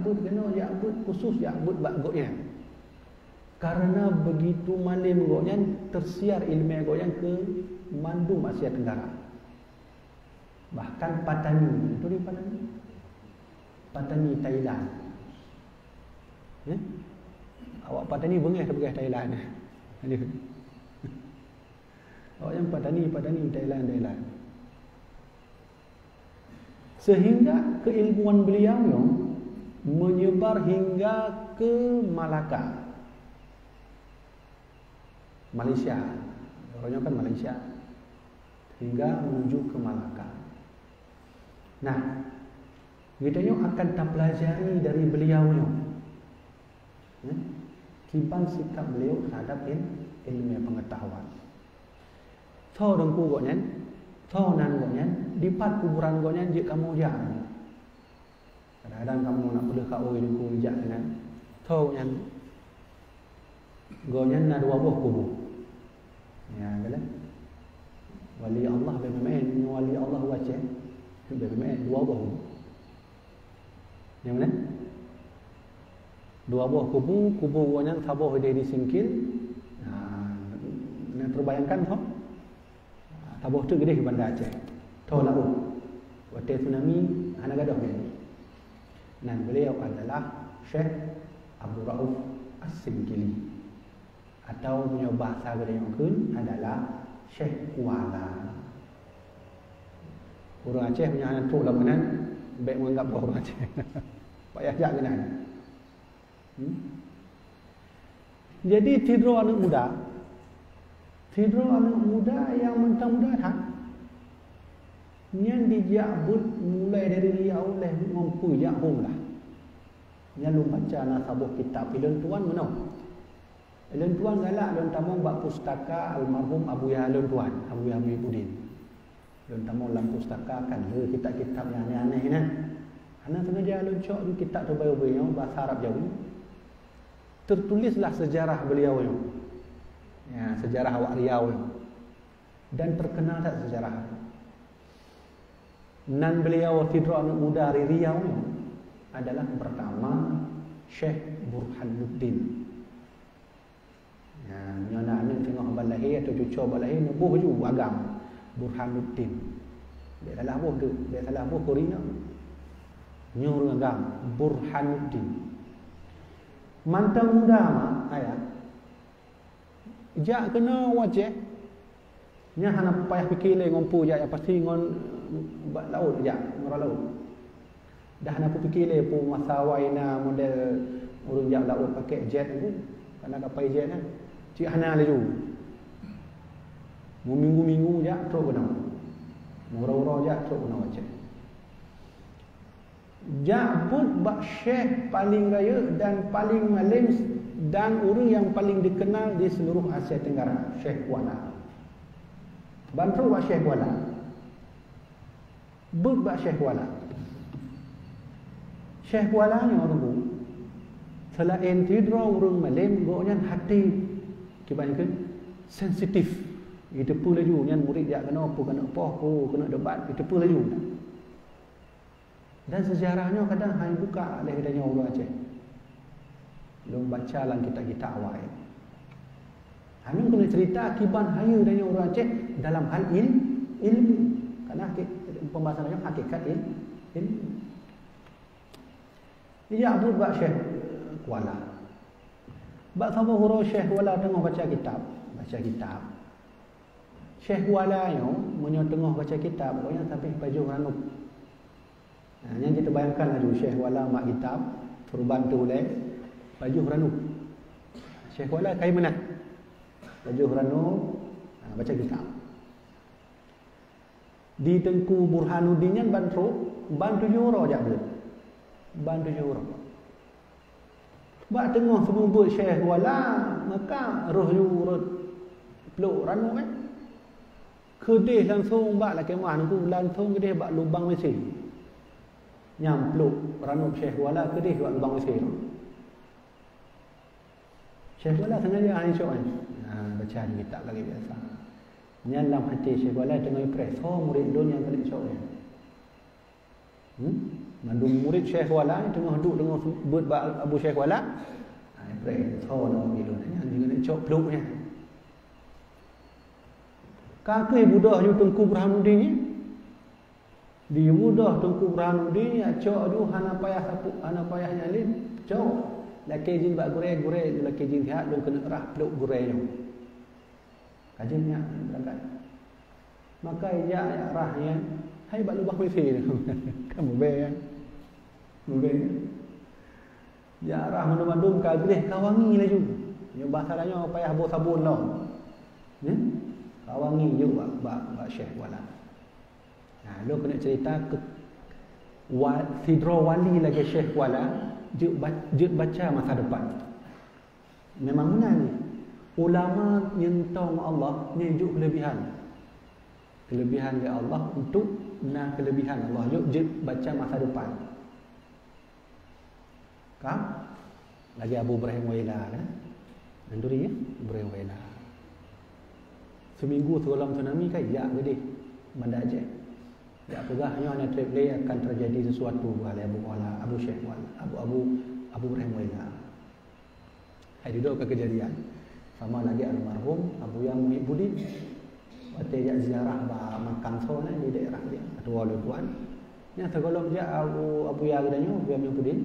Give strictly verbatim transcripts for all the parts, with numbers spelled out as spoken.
Beuet keunoe jak beuet khusus jak beuet bak gobnyan. Karena begitu malem gobnyan, tersiar ileumèe gobnyan keu mandum Asia Tenggara. Bahkan Patani, turi Patani? Patani Thailand. Eh? Awak Patani beungèh tapeugah Thailand. Awak nyang Patani, Patani Thailand, Thailand. Sehingga keilmuan beliau nyoe menyebar hingga ke Malaka, Malaysia. Orang nyoe kan Malaysia. Hingga menuju ke Malaka. Nah, geutanyoe akan tapelajari dari beliau nyoe. Hmm? Kiban sikap beliau terhadap il-, ilmu pengetahuan. Tho teungku gobnyan, tho nan gobnyan, dipat kuburan gobnyan jeuet kamoe jak. Kadang-kadang kamoe nak peuleueh ka oi teungku jak keunan. Tho gobnyan, gobnyan na dua boh kubu. Ya, kan? Wali Allah bèk main-main, wali Allah u Aceh. Bèk main-main, dua boh kubu. Nyang mana? Dua boh kubu, kubu gobnyan saboh idéh di Singkil. Nah, nak terbayangkan tho? Saboh teuk idéh Banda Aceh. Tho laôt. Watèe tsunami hana gadôh nyan. Nan beliau adalah Syekh Abu Rauf As-Singkili. Atau meunyoe bahasa geutanyoe kheun adalah Syekh Kuala. Ureueng Aceh meunyoe hana trok lam meunan, bèk meuanggap droe ureueng Aceh. Payah jak keunan. Hmm? Jadi, sidroe aneuk muda, sidroe aneuk muda nyang mantong muda that, nyan dijak beuet mulai dari Riau lheuh ngon peue jak hom lah. Nyan lôn baca na saboh kitab, ilôn tuan meunoe. Ilôn tuan galak lôn tamong bak pustaka almarhum Abuya lôn tuan, Abuya Muhibbuddin. Lôn tamong lam pustaka kan le kitab-kitab nyang aneh-aneh nyan. Hana sengaja lôn cok di kitab teubai ubé nyoe bahasa Arab Jawi. Tertulislah sejarah beliau nyoe. Ya, sejarah awak Riau nyoe. Dan terkenal that sejarah. Nan beliau sidroe aneuk muda dari Riau nyoe adalah pertama Syekh Burhanuddin. Nyan, nyoe na aneuk teungoh balahé atau cucoe balahé neuboh ju agam Burhanuddin. Bèk salah boh tu, bèk salah boh keu ureueng inong. Nyoe ureueng agam Burhanuddin. Mantong muda mak ayah. Jak keunoe u Aceh. Nyan hana payah pike lé ngon peue jak, nyang pasti ngon, eh, bak laôt jak, ngon rot laôt. Dah hana peue pike lé peue masa awai na model ureueng jak laôt pakai jet tu, kana kapai jet nyan. Cit hana laju. Meuminggu-minggu jak trok keunoe. Meurau-rau jak trok keunoe cit. Jak beuet bak syekh paling rayeuk dan paling malem dan ureueng nyang paling dikenal di seluruh Asia Tenggara, Syekh Kuala. Ban trok bak Syekh Kuala. Beuet bak Syekh Kuala. Syekh Kuala nyoe teungku, seulaén sidroe ureueng malem, gobnyan até kiban kheun sensitif. Jiteupeue laju nyan murit jak keunoe, peue keuneuk poh, peue keuneuk debat, jiteupeue laju. Dan seujarah nyoe kadang hana buka lé geutanyoe ureueng Aceh. Lôn baca lam kitab-kitab awai. Hana keuneuk cerita kiban hayeue geutanyoe ureueng Aceh dalam hal il-, ilmu. Karena haki-, pembahasan nyoe hakikat il-, ilmu. Ijak beuet bak Syekh Kuala. Bak saboh uroe Syekh Kuala teungoh baca kitab, baca kitab. Syekh Kuala nyoe meunyoe teungoh baca kitab, gobnyan sabe pajoh ranub. Nah, nyan kita bayangkan laju Syekh Kuala mak kitab, turban tu ulèe, pajoh ranub. Syekh Kuala kai meunan. Pajoh ranub, nah, baca kitab. Di Teungku Burhanuddin nyan ban trok, ban tujoh uroe jak beuet. Ban tujoh uroe. Bak teungoh seumeubeuet Syekh Kuala, maka roh ju rot plok ranub, eh. Keudeh langsong bak lakèe meuah Teungku, langsong keudeh bak lubang WC. Nyang plok ranub Syekh Kuala keudeh bak lubang WC. Syekh Kuala sengaja hana cok, kan? Ha, baca di kitab lagèe biasa. Nyan lam até Syekh Kuala teungoh ipreh, soe murit lôn nyang keuneuk cok nyan. Hmm? Mandum murit Syekh Kuala teungoh duek teungoh beuet bak Abu Syekh Kuala. Hai, preh, tho nama ilôn nyan, jeuet cok pluek nyan. Ka kheueh budoh ju Teungku Burhanuddin nyan. Di budoh Teungku Burhanuddin nyan cok ju hana payah sapu-, hana payah nyalin, cok. Lakée jin bak gurée, gurée lakée jin sihat lôn keuneuk rhah pluek gurée nyoe. Ka jeuet nyan beurangkat. Maka ijak rhah nyan, hai bak lubang W C. Kan mubée kan? Mubée kan? Jak rhah mandum-mandum ka gleh ka wangi laju. Nyoe bahasa tanyoe payah boh sabon lom. Nyan? Ka wangi jok bak, bak, bak Syekh Kuala. Nah, lôn keuneuk cerita keu wa-, sidroe wali lagée Syekh Kuala jeuet ba-, jeuet baca masa depan. Memang meunan jih. Ulama nyeuntong Allah nyan jok keulebihan. Keulebihan lé Allah untuk na keulebihan Allah jok jeuet baca masa depan. Ka? Lagée Abu Ibrahim Waila kan? Nanduri ya? Ibrahim Waila. Seminggu sebelum tsunami kan jak keudeh Banda Aceh. Jak peugah nyoe hana treb lé akan terjadi sesuatu, peugah lé Abu Kuala, Abu Syekh Kuala, Abu, Abu, Abu Ibrahim Waila. Hai dudoe ka keujadian. Sama lagée almarhum Abuya Muhibbuddin. Watée jak ziarah bak makam soe nyan di daerah dia, ketua lôn tuan. Nyan sigohlom jak Abu, Abuya geutanyoe, Abuya Muhibbuddin.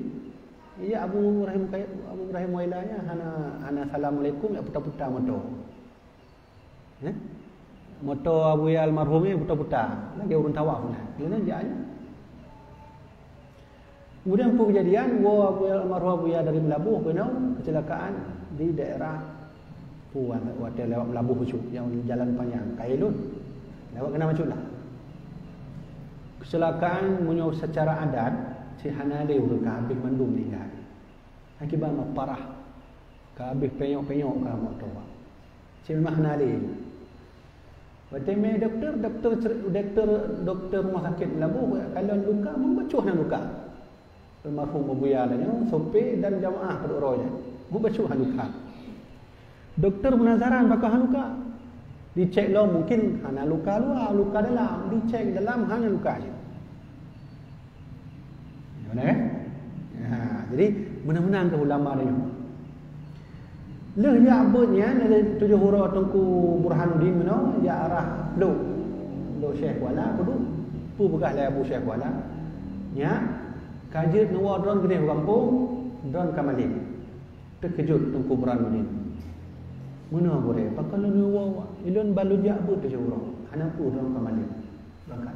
Iya Abu Ibrahim Kay-, Abu Ibrahim Waila nyan hana, hana assalamualaikum, jak puta-puta moto. Eh? Moto Abuya almarhum nyan puta-puta, lagée ureuëng tawaf nah. Lheueh nyan jak nyan. Kemudian peue keujadian, woe Abuya almarhum Abuya dari Meulaboh keunoe kecelakaan di daerah pu-, watée lewat Meulaboh bacut, nyang jalan panyang, ka ilôn. Lewat keunan bacut lah. Kecelakaan meunyoe secara adat, si hana lé ureuëng ka habéh mandum ninggai. Akibat meuparah. Ka habéh penyok-penyok ka moto. Cit meuh hana lé. Watée mé dokto, dokto cer-, dokto, dokto rumah sakit Meulaboh, kalon luka, meubacut na luka. Almarhum Abuya tanyoe, sopé dan jamaah padub droe nyan. Meubacut na luka. Dokto penasaran pakon hana luka. Dicek lom mungkin hana luka luwa, luka dalam. Dicek dalam hana luka cit. Mana kan? Ha, jadi meunan-meunan keu ulama tanyoe. Lheueh jak beuet nyan, lheueh tujoh uroe Teungku Burhanuddin meunoe, jak rhah lok. Lok Syekh Kuala, kudu peue peugah lé Abu Syekh Kuala. Nyak, ka jeuet neuwoe droen keudeh u gampông, droen ka malém. Teukeujot Teungku Burhanuddin. Meunoe gurée, pakon lôn neuwoe, ilôn ban lôn jak beuet tujoh uroe. Hana peue droen ka malém. Beurangkat.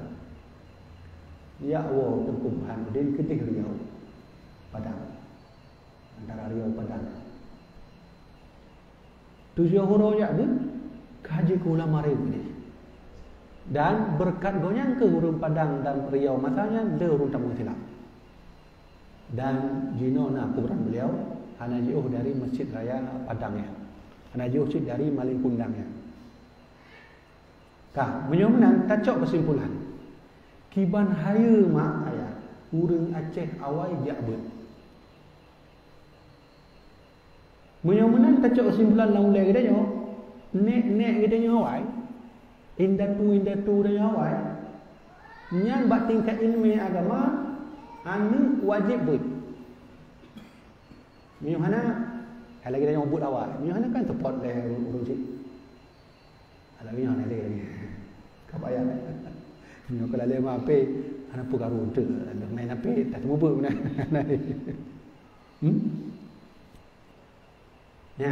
Jak woe Teungku Burhanuddin keudeh Riau, Padang. Antara Riau Padang. Tujoh uroe jak beuet, ka jeuet keu ulama Riau keudeh. Dan beureukat gobnyan keuh ureuëng Padang dan Riau masa nyan le ureuëng tamong Islam. Dan jinoe na kuburan beliau hana jiôh dari Masjid Raya Padang nyan. Hana jiôh cit dari Malin Kundang nyan. Ka, meunyoe meunan tacok keusimpulan. Kiban hayeue mak ayah ureuëng Aceh awai jak beuet. Meunyoe meunan tacok keusimpulan lam ulée geutanyoe, nek-nek geutanyoe awai, indatu-indatu geutanyoe awai, nyan bak tingkat ileumé agama, aneuëk wajéb beuet. Meunyoe hana, hai lagée tanyoe beuet awai. Meunyoe hana kan teupot lé ureuëng cit. Alah nyoe hana lé lagi. Ka payah. Nyoe keu lalée meuhapé, hana peue karu teuk. Main hapé, tak teumeubeuk meunan. Hmm? Ya.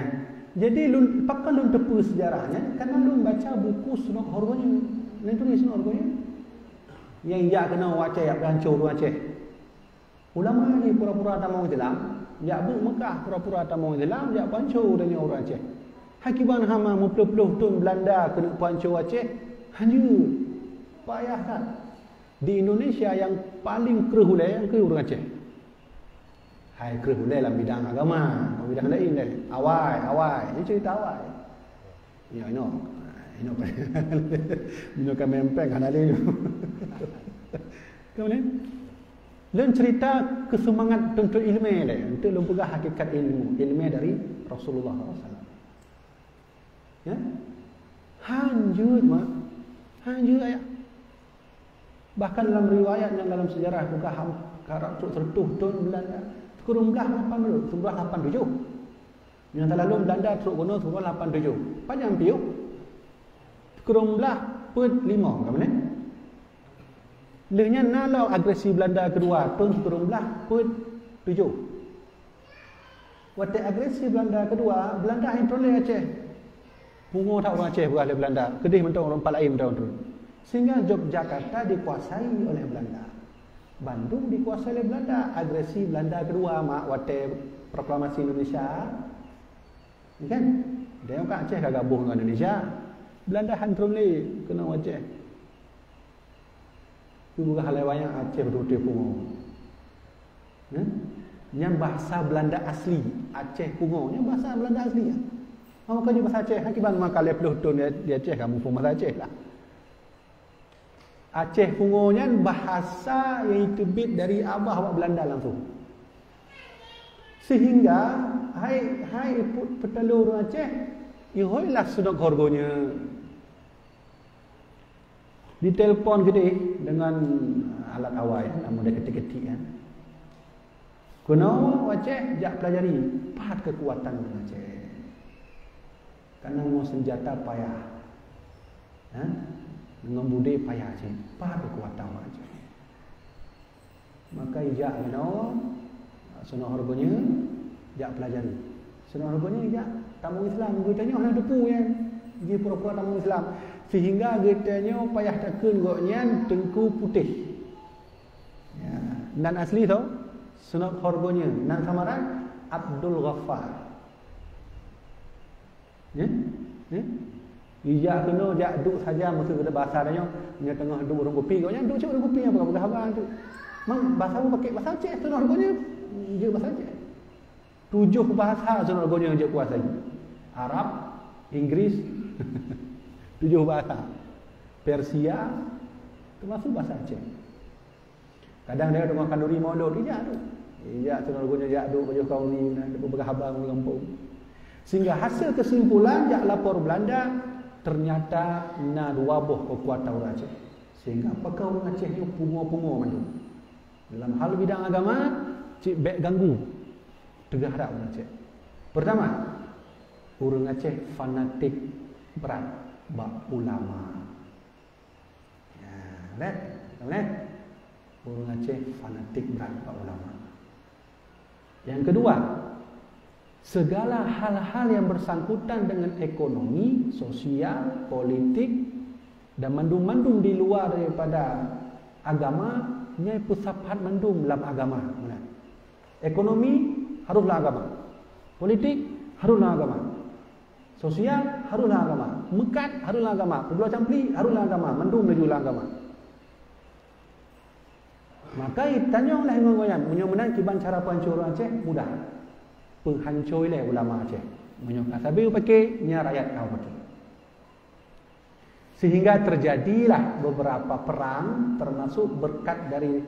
Jadi lôn, pakon lôn teupeue seujarah nyan, karena lôn baca buku Sunat Horgonyot. Lôn tuléh Sunat Horgonyot. Nyang jak keunoe u Aceh, jak peuhanco ureuëng Aceh. Ulama jih pura-pura tamong Islam, jak beuet Meukah pura-pura tamong Islam, jak peuhanco tanyoe ureuëng Aceh. Hai kiban hama meuploh-ploh thon Beulanda keuneuk peuhanco Aceh, hanjeuet. Payah that. Di Indonesia nyang paleng kreueh ulée, nyang kreueh ureuëng Aceh. Hai kreueh ulée lam bidang agama, lam bidang laén deh. Awai, awai. Ini cerita awai. Ya, inoe. Inoe, inoe ka meumpeng hana lé. Kemudian, lôn cerita keu seumangat tuntut ileumé lé, untuk lôn peugah hakikat ilmu, ileumé dari Rasulullah sallallahu alaihi wasallam. Ya? Hanjeuet, mak. Hanjeuet, ayah. Bahkan dalam riwayat nyang dalam sejarah buka ham-, Karab trok seratus thon Belanda. Sikureueng blah lapan ploh, sikureueng blah lapan tujoh. Nyang talalu Belanda trok keunoe sikureueng blah lapan tujoh. Panjang piôh. Sikureueng blah peuet lima, ka meunan? Lheueh nyan na lom agresi Belanda keudua, thon sikureueng blah peuet tujoh. Watèe agresi Belanda keudua, Belanda han trôn lé Aceh. Pungo that ureueng Aceh peugah lé Belanda, keudeh mantong ureueng pat laén mantong trôn. Sehingga Yogyakarta dikuasai oleh Belanda. Bandung dikuasai oleh Belanda. Agresi Belanda keudua mak watèe proklamasi Indonesia. Kan? Dan ka Aceh ka gabong ngon Indonesia. Belanda han trôn lé keunoe Aceh. Peugah lé wayang Aceh beutôi-beutôi pungo. Nyan bahasa Belanda asli, Aceh pungo. Nyan bahasa Belanda asli. Maka jih bahasa Aceh, akiban maka lhèe ploh thon di Aceh kamoe pun bahasa Aceh lah. Aceh pungo nyan bahasa nyang teubiet dari Abah awak Belanda langsung. Sehingga hai hai peuteulô ureueng Aceh, ihoi lah sunok horgonye. Ditelepon keudeh deungon alat awai, namun dia ketik-ketik kan. Keunoe Aceh jak pelajari pat kekuatan Aceh. Karena ngon senjata payah. Ha? Ngon budé payah cit. Pat kekuatan Aceh. Maka ijak keunoe, sunok horgonye, jak pelajari. Sunok horgonye ijak tamong Islam, geutanyoe hana teupeu nyan. Jih pura-pura tamong Islam. Sehingga geutanyoe payah takheun gobnyan Teungku Putéh. Ya, nan asli tho, sunok horgonye, nan samaran Abdul Ghaffar. Ya? Ya? Ijak keunoe jak duek saja meusti keu bahasa tanyoe, nyoe teungoh duek ureueng kupi, gobnyan duek cit ureueng kupi nyang peugah-peugah haba tu. Mang bahasa pakèk bahasa Aceh, teungoh gobnyan jeuet bahasa Aceh. Tujoh bahasa teungoh gobnyan jeuet kuasai. Arab, Inggris, tujoh bahasa. Persia, termasuk bahasa Aceh. Kadang dia dengan kanduri maulud, ijak tu. Ijak tu lagu nyan jak tu baju kaum ni, nak peugah haba ureueng gampông. Sehingga hasil kesimpulan jak lapor Belanda, ternyata na dua boh kekuatan ureueng Aceh. Sehingga pakon ureueng Aceh nyoe pungo-pungo mandum. Dalam hal bidang agama, cit bèk ganggu. Teugah that ureueng Aceh. Pertama, ureueng Aceh fanatik brat bak ulama. Ya, leh, leh. Ureueng Aceh fanatik brat bak ulama. Yang kedua, segala hal-hal yang bersangkutan dengan ekonomi, sosial, politik, dan mandum-mandum di luar daripada agama, nyan peusapat mandum lam agama. Meunan. Ekonomi harus lam agama. Politik harus lam agama. Sosial harus lam agama. Meukat harus lam agama. Peubloe campli harus lam agama. Mandum laju lam agama. Maka tanyong lé ngon gobnyan, meunyoe meunan kiban cara peuhanco ureueng Aceh, mudah. Peuhanco ilèe ulama Aceh. Meunyoe ka sabe pakè, nyan rakyat ka pakè. Sehingga terjadilah beberapa perang, termasuk berkat dari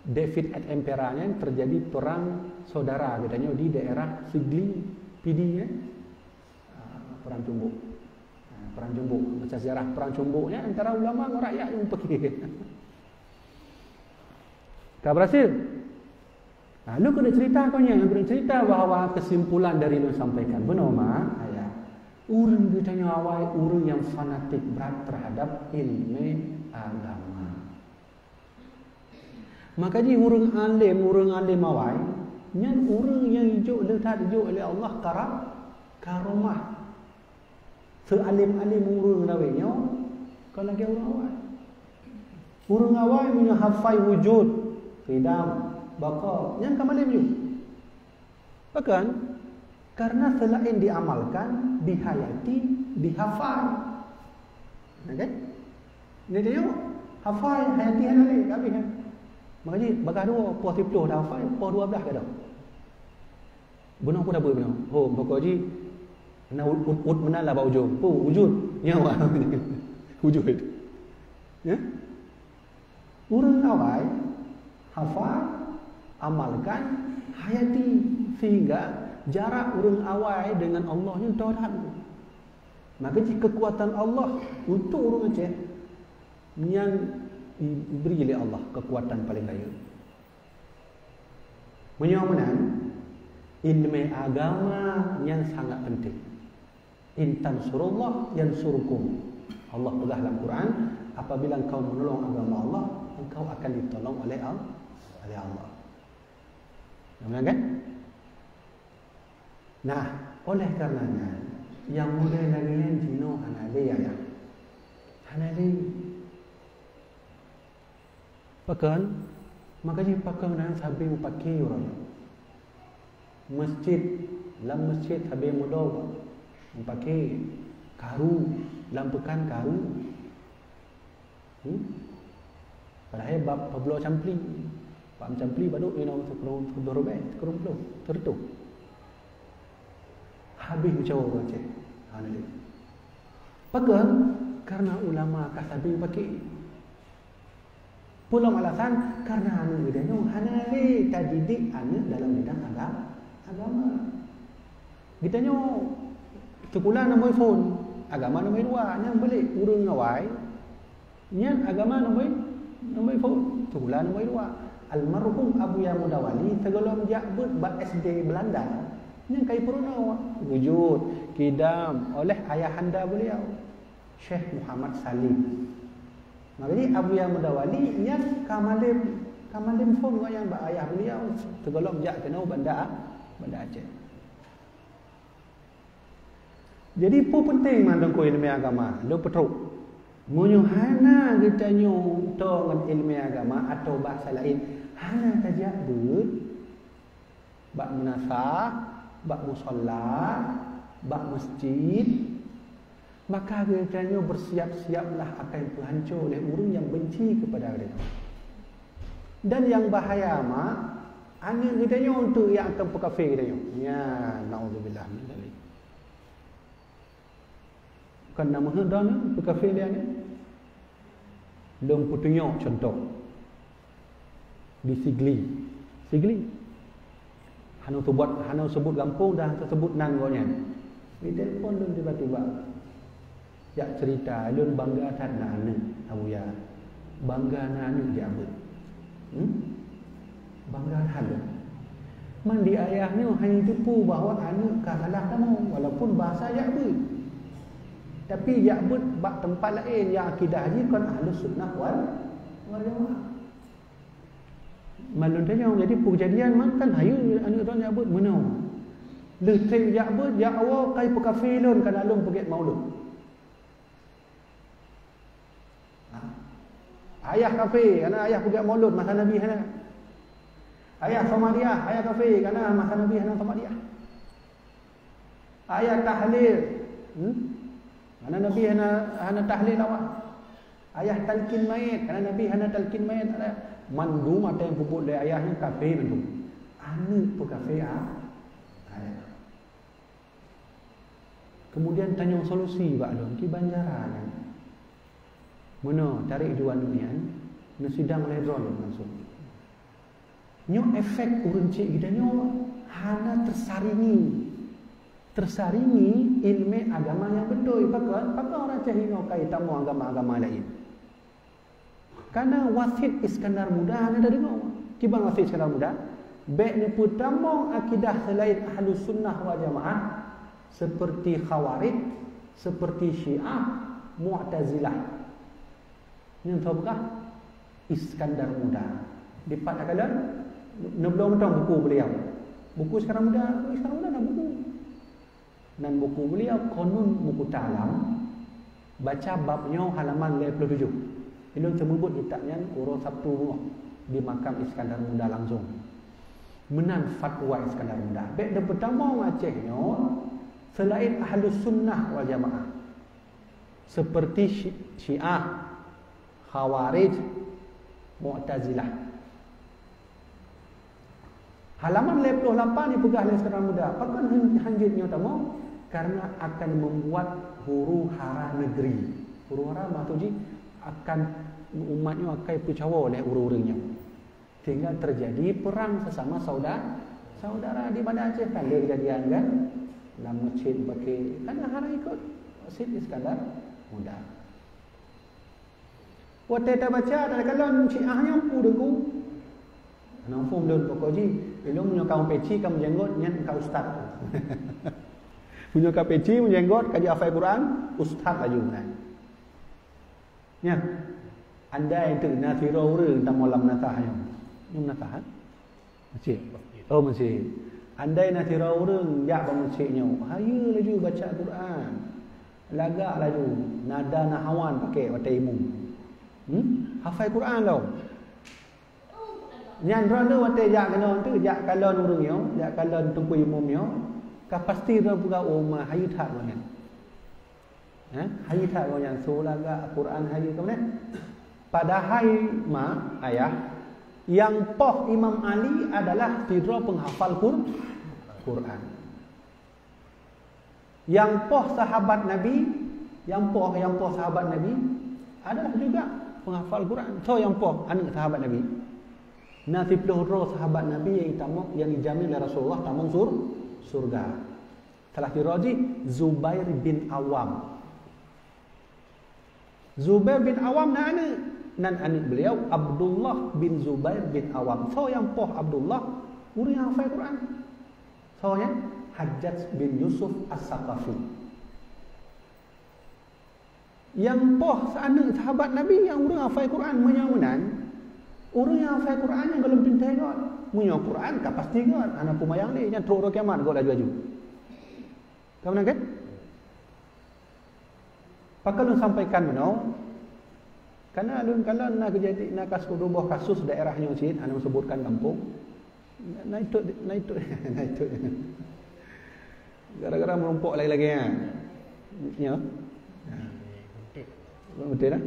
David Attenborough nyan terjadi perang saudara geutanyoe di daerah Sigli, Pidie, ya. Ah, perang Cumbok. Ah, perang Cumbok. Baca sejarah perang Cumbok nyan antara ulama ngon rakyat nyang pakè. Ka berhasil. Nah, lôn keuneuk cerita keu nyan, lôn keuneuk cerita bahwa kesimpulan dari lôn sampaikan, bunoe mak, ayah, ureueng geutanyoe awai ureueng nyang fanatik brat terhadap ilmu agama. Maka jih ureueng alim, ureueng alim awai, nyan ureueng nyang jijok, le that jijok lé Allah kara-, karomah. Seualém-além ureueng lawét nyoe kon lagèe ureueng awai. Ureueng awai meunyoe hafai wujud, qidam, baqa, nyan ka malém ju. Pakon? Karena seulaén diamalkan, dihayati, dihafai. Nah, kan? Nyoe tanyoe hafai, hayati hana lé, ka habéh nyan. Maka jih bagaih dua, poh siplôh dah hafai, poh dua blah ka dong. Bunoe peue tabeuet bunoe? Ho, pokok jih na ut, ut, ut meunan lah bak ujong. Peue wujud? Nyawa. Wujud. Ya? Ureueng awai hafal, amalkan, hayati, sehingga jarak ureueng awai dengan Allah nyan tho that. Maka jih kekuatan Allah untuk ureueng Aceh nyan diberi lé Allah kekuatan paling rayeuk. Meunyoe meunan, ileumèe agama nyan sangat penting. "In tansurullah yansurkum." Allah peugah lam Quran, "Apabila engkau menolong agama Allah, engkau akan ditolong oleh Al-, oleh Allah." Namanya kan? Nah, oleh karena nyan, nyang model lagèe nyan jinoe hana lé, ayah. Hana lé. Pakon? Maka jih pakon nyan sabe meupaké uroe nyoe. Masjid, lam masjid sabe meudoa meupaké, karu, lam peukan karu. Hmm? Padahai bab pabloe campli. Bab campli baru inoe sikureueng ploh ribèe, sikureueng ploh, sireutoh. Habéh meucawa ureueng Aceh. Hana lé. Pakon? Karena ulama ka sabe paké. Peue lom alasan? Karena aneuk geutanyoe hana lé tadidik aneuk dalam bidang aga-, agama. Geutanyoe sikula nomor phon, agama nomor dua. Nyang beulék ureueng awai, nyan agama nomor, nomor phon, sikula nomor dua. Almarhum Abuya Mudawali sigohlom jak beuet bak S D Belanda, nyan kai peurunoe, wujud, kidam oleh ayahanda beliau, Syekh Muhammad Salim. Maka jih Abuya Mudawali nyan ka malém, ka malém phon gobnyan bak ayah beliau sigohlom jak keunoe Banda, Banda Aceh. Jadi, peue penting mandum keu ileumèe agama, lôn peutrok. Meunyoe hana geutanyoe toe ngon ileumèe agama atawa bahasa laén, hana tajak beuet bak meunasah, bak musala, bak masjid, maka geutanyoe bersiap-siaplah akan peuhanco lé ureueng nyang benci keupada geutanyoe. Dan nyang bahaya mak, aneuk geutanyoe untuk nyang akan peukafé geutanyoe. Nya, naudzubillah min dzalik. Kan na meuheuet droeneuh peukafé lé aneuk. Lôn peutunyok cuntoh. Di Sigli. Sigli. Hana seubut, hana seubut gampông dan hana seubut nan gobnyan. Ditelepon lôn tiba-tiba. Jak cerita, lôn bangga that na aneuk, Abuya. Bangga na aneuk jak beuet. Hmm? Bangga that lôn. Man di ayah nyoe hana teupeu bahwa aneuk ka salah tamong, walaupun bahasa jak beuet. Tapi jak beuet bak teumpat laén nyang akidah jih kon Ahlus Sunnah wal, wal Jamaah. Man lôn tanyong, jadi peue keujadian man kan hayeue aneuk droeneuh jak beuet meunoe. Lheueh trép jak beuet, jak woe kai peukafé lôn kana lôn peugét maulud. Ha? Ayah kafé, kana ayah peugét maulud masa Nabi hana. Ayah Somadiah, ayah kafé, kana masa Nabi hana Somadiah. Ayah tahlil, hmm? Kana Nabi hana, hana tahlil awak. Ayah talkin mayét, kana Nabi hana talkin mayét. Mandum ata nyang peubuet lé ayah nyan kafé mandum. Aneuk peukafé a-, ayah. Kemudian tanyong solusi bak lôn, kiban cara nyan. Meunoe, tarék ju aneuk nyan, neusidang lé droeneuh langsung. Nyoe efek ureueng chik geutanyoe hana teusaringi. Teusaringi ileumèe agama nyang beutôi. Pakon, pakon ureueng Aceh inoe kai tamong agama-agama laén. Kana wasit Iskandar Muda hana tadeungoe. Kiban wasit Iskandar Muda? Bèk neupeutamong akidah seulaén Ahlus Sunnah wal Jamaah, seperti Khawarij, seperti Syiah, Mu'tazilah. Nyan soe peugah? Iskandar Muda. Dipat takalon? Neubloe mantong buku beliau. Buku Iskandar Muda, Iskandar Muda na buku. Nan buku beliau Kanun Muqtalam, baca bab nyoe halaman lhèe ploh tujoh. Ulôn seumeubeuet kitab nyan uroe Sabtu beungoh di makam Iskandar Muda langsung. Meunan fatwa Iskandar Muda. Bèk neupeutamong Aceh nyoe seulaén Ahlus Sunnah wal Jamaah. Seperti Syi-, Syiah, Khawarij, Mu'tazilah. Halaman lhèe ploh lapan dipeugah lé Iskandar Muda, pakon han-, hanjeuet nyoe tamong? Karena akan membuat huru-hara negeri. Huru-hara maksud jih akan umat nyoe akan peucawa lé ureueng-ureueng nyoe. Sehingga terjadi perang sesama sauda-, saudara di Banda Aceh kan ada kejadian kan? Lam masjid pakai, kan hana ikut Said Iskandar Muda. Watèe tabaca, takalon Syiah nyan peue deungon. Hana muphom lôn pokok jih. Ilôn meunyoe ka peci, ka meujenggot, nyan ka ustaz. Meunyoe ka peci, meujenggot, ka jeuet hafai Quran, ustaz laju nyan. Nyan. Andai teuk na sidroe ureuëng tamong lam meunasah nyoe. Nyoe meunasah, eh? Masjid. Oh, masjid. Andai na sidroe ureuëng jak bak masjid nyoe, hayeue laju baca Quran. Lagak laju, nada nahawan pakai watée imum. Hmm? Hafai Quran lom. Nyan droeneuh watée jak keunoe tu, jak kalon ureuëng nyoe, jak kalon teungku imum nyoe, ka pasti droe peugah, "Oh ma, hayeue that gobnyan." Ha? Hayeue that gobnyan, su lagak, Quran hayeue, ka meunan. Padahai ma, ayah, nyang poh Imam Ali adalah sidroe penghafal Qur-, Quran. Nyang poh sahabat Nabi, nyang poh, nyang poh sahabat Nabi adalah juga penghafal Quran. Soe nyang poh aneuëk sahabat Nabi? Na siplôh droe sahabat Nabi nyang tamong, nyang dijamin lé Rasulullah tamong sur-, surga. Salah sidroe jih Zubair bin Awam. Zubair bin Awam na aneuëk, nan aneuëk beliau Abdullah bin Zubair bin Awam. Soe nyang poh Abdullah? Ureuëng nyang hafai Quran. Soe nyan? Hajjaj bin Yusuf As-Saqafi. Nyang poh aneuëk sahabat Nabi nyang ureuëng hafai Quran. Meunyoe meunan, ureuëng nyang hafai Quran nyan gohlom pintoe göt. Meunyoe Quran ka pasti göt, hana peumayang lé, nyan trok uroe kiamat göt laju-laju. Ka meunan kan? Pakon lôn sampaikan meunoe, karena lôn kalon na keujadi, na kasus, dua boh kasus daerah nyoe cit, hana meusebutkan gampông. Na itot, na itot, na itot. Gara-gara meurumpok lagée-lagée nyan. Nyoe. Beutôi dah.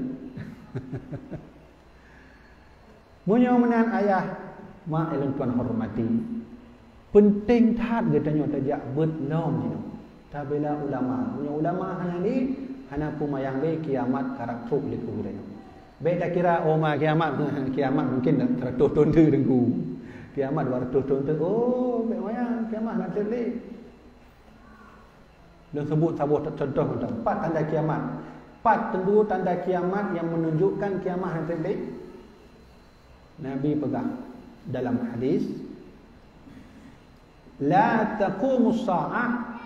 Meunyoe meunan ayah, mak, nyang lôn tuan hormati, peunteng that geutanyoe tajak beuet lom jinoe, tabela ulama. Meunyoe ulama hana lé, hana peumayang lé kiamat karab trok lé keu geutanyoe. Bék takira, oh ma kiamat, kiamat mungkin seratus thon teuk Teungku. Kiamat dua ratus thon teuk, oh bék mayang, kiamat hana trok lé. Lôn sebut saboh contoh mantong. Pat tanda kiamat. Pat teungku tanda kiamat nyang menunjukkan kiamat hana treb lé? Nabi peugah dalam hadis, "La taqumus sa'ah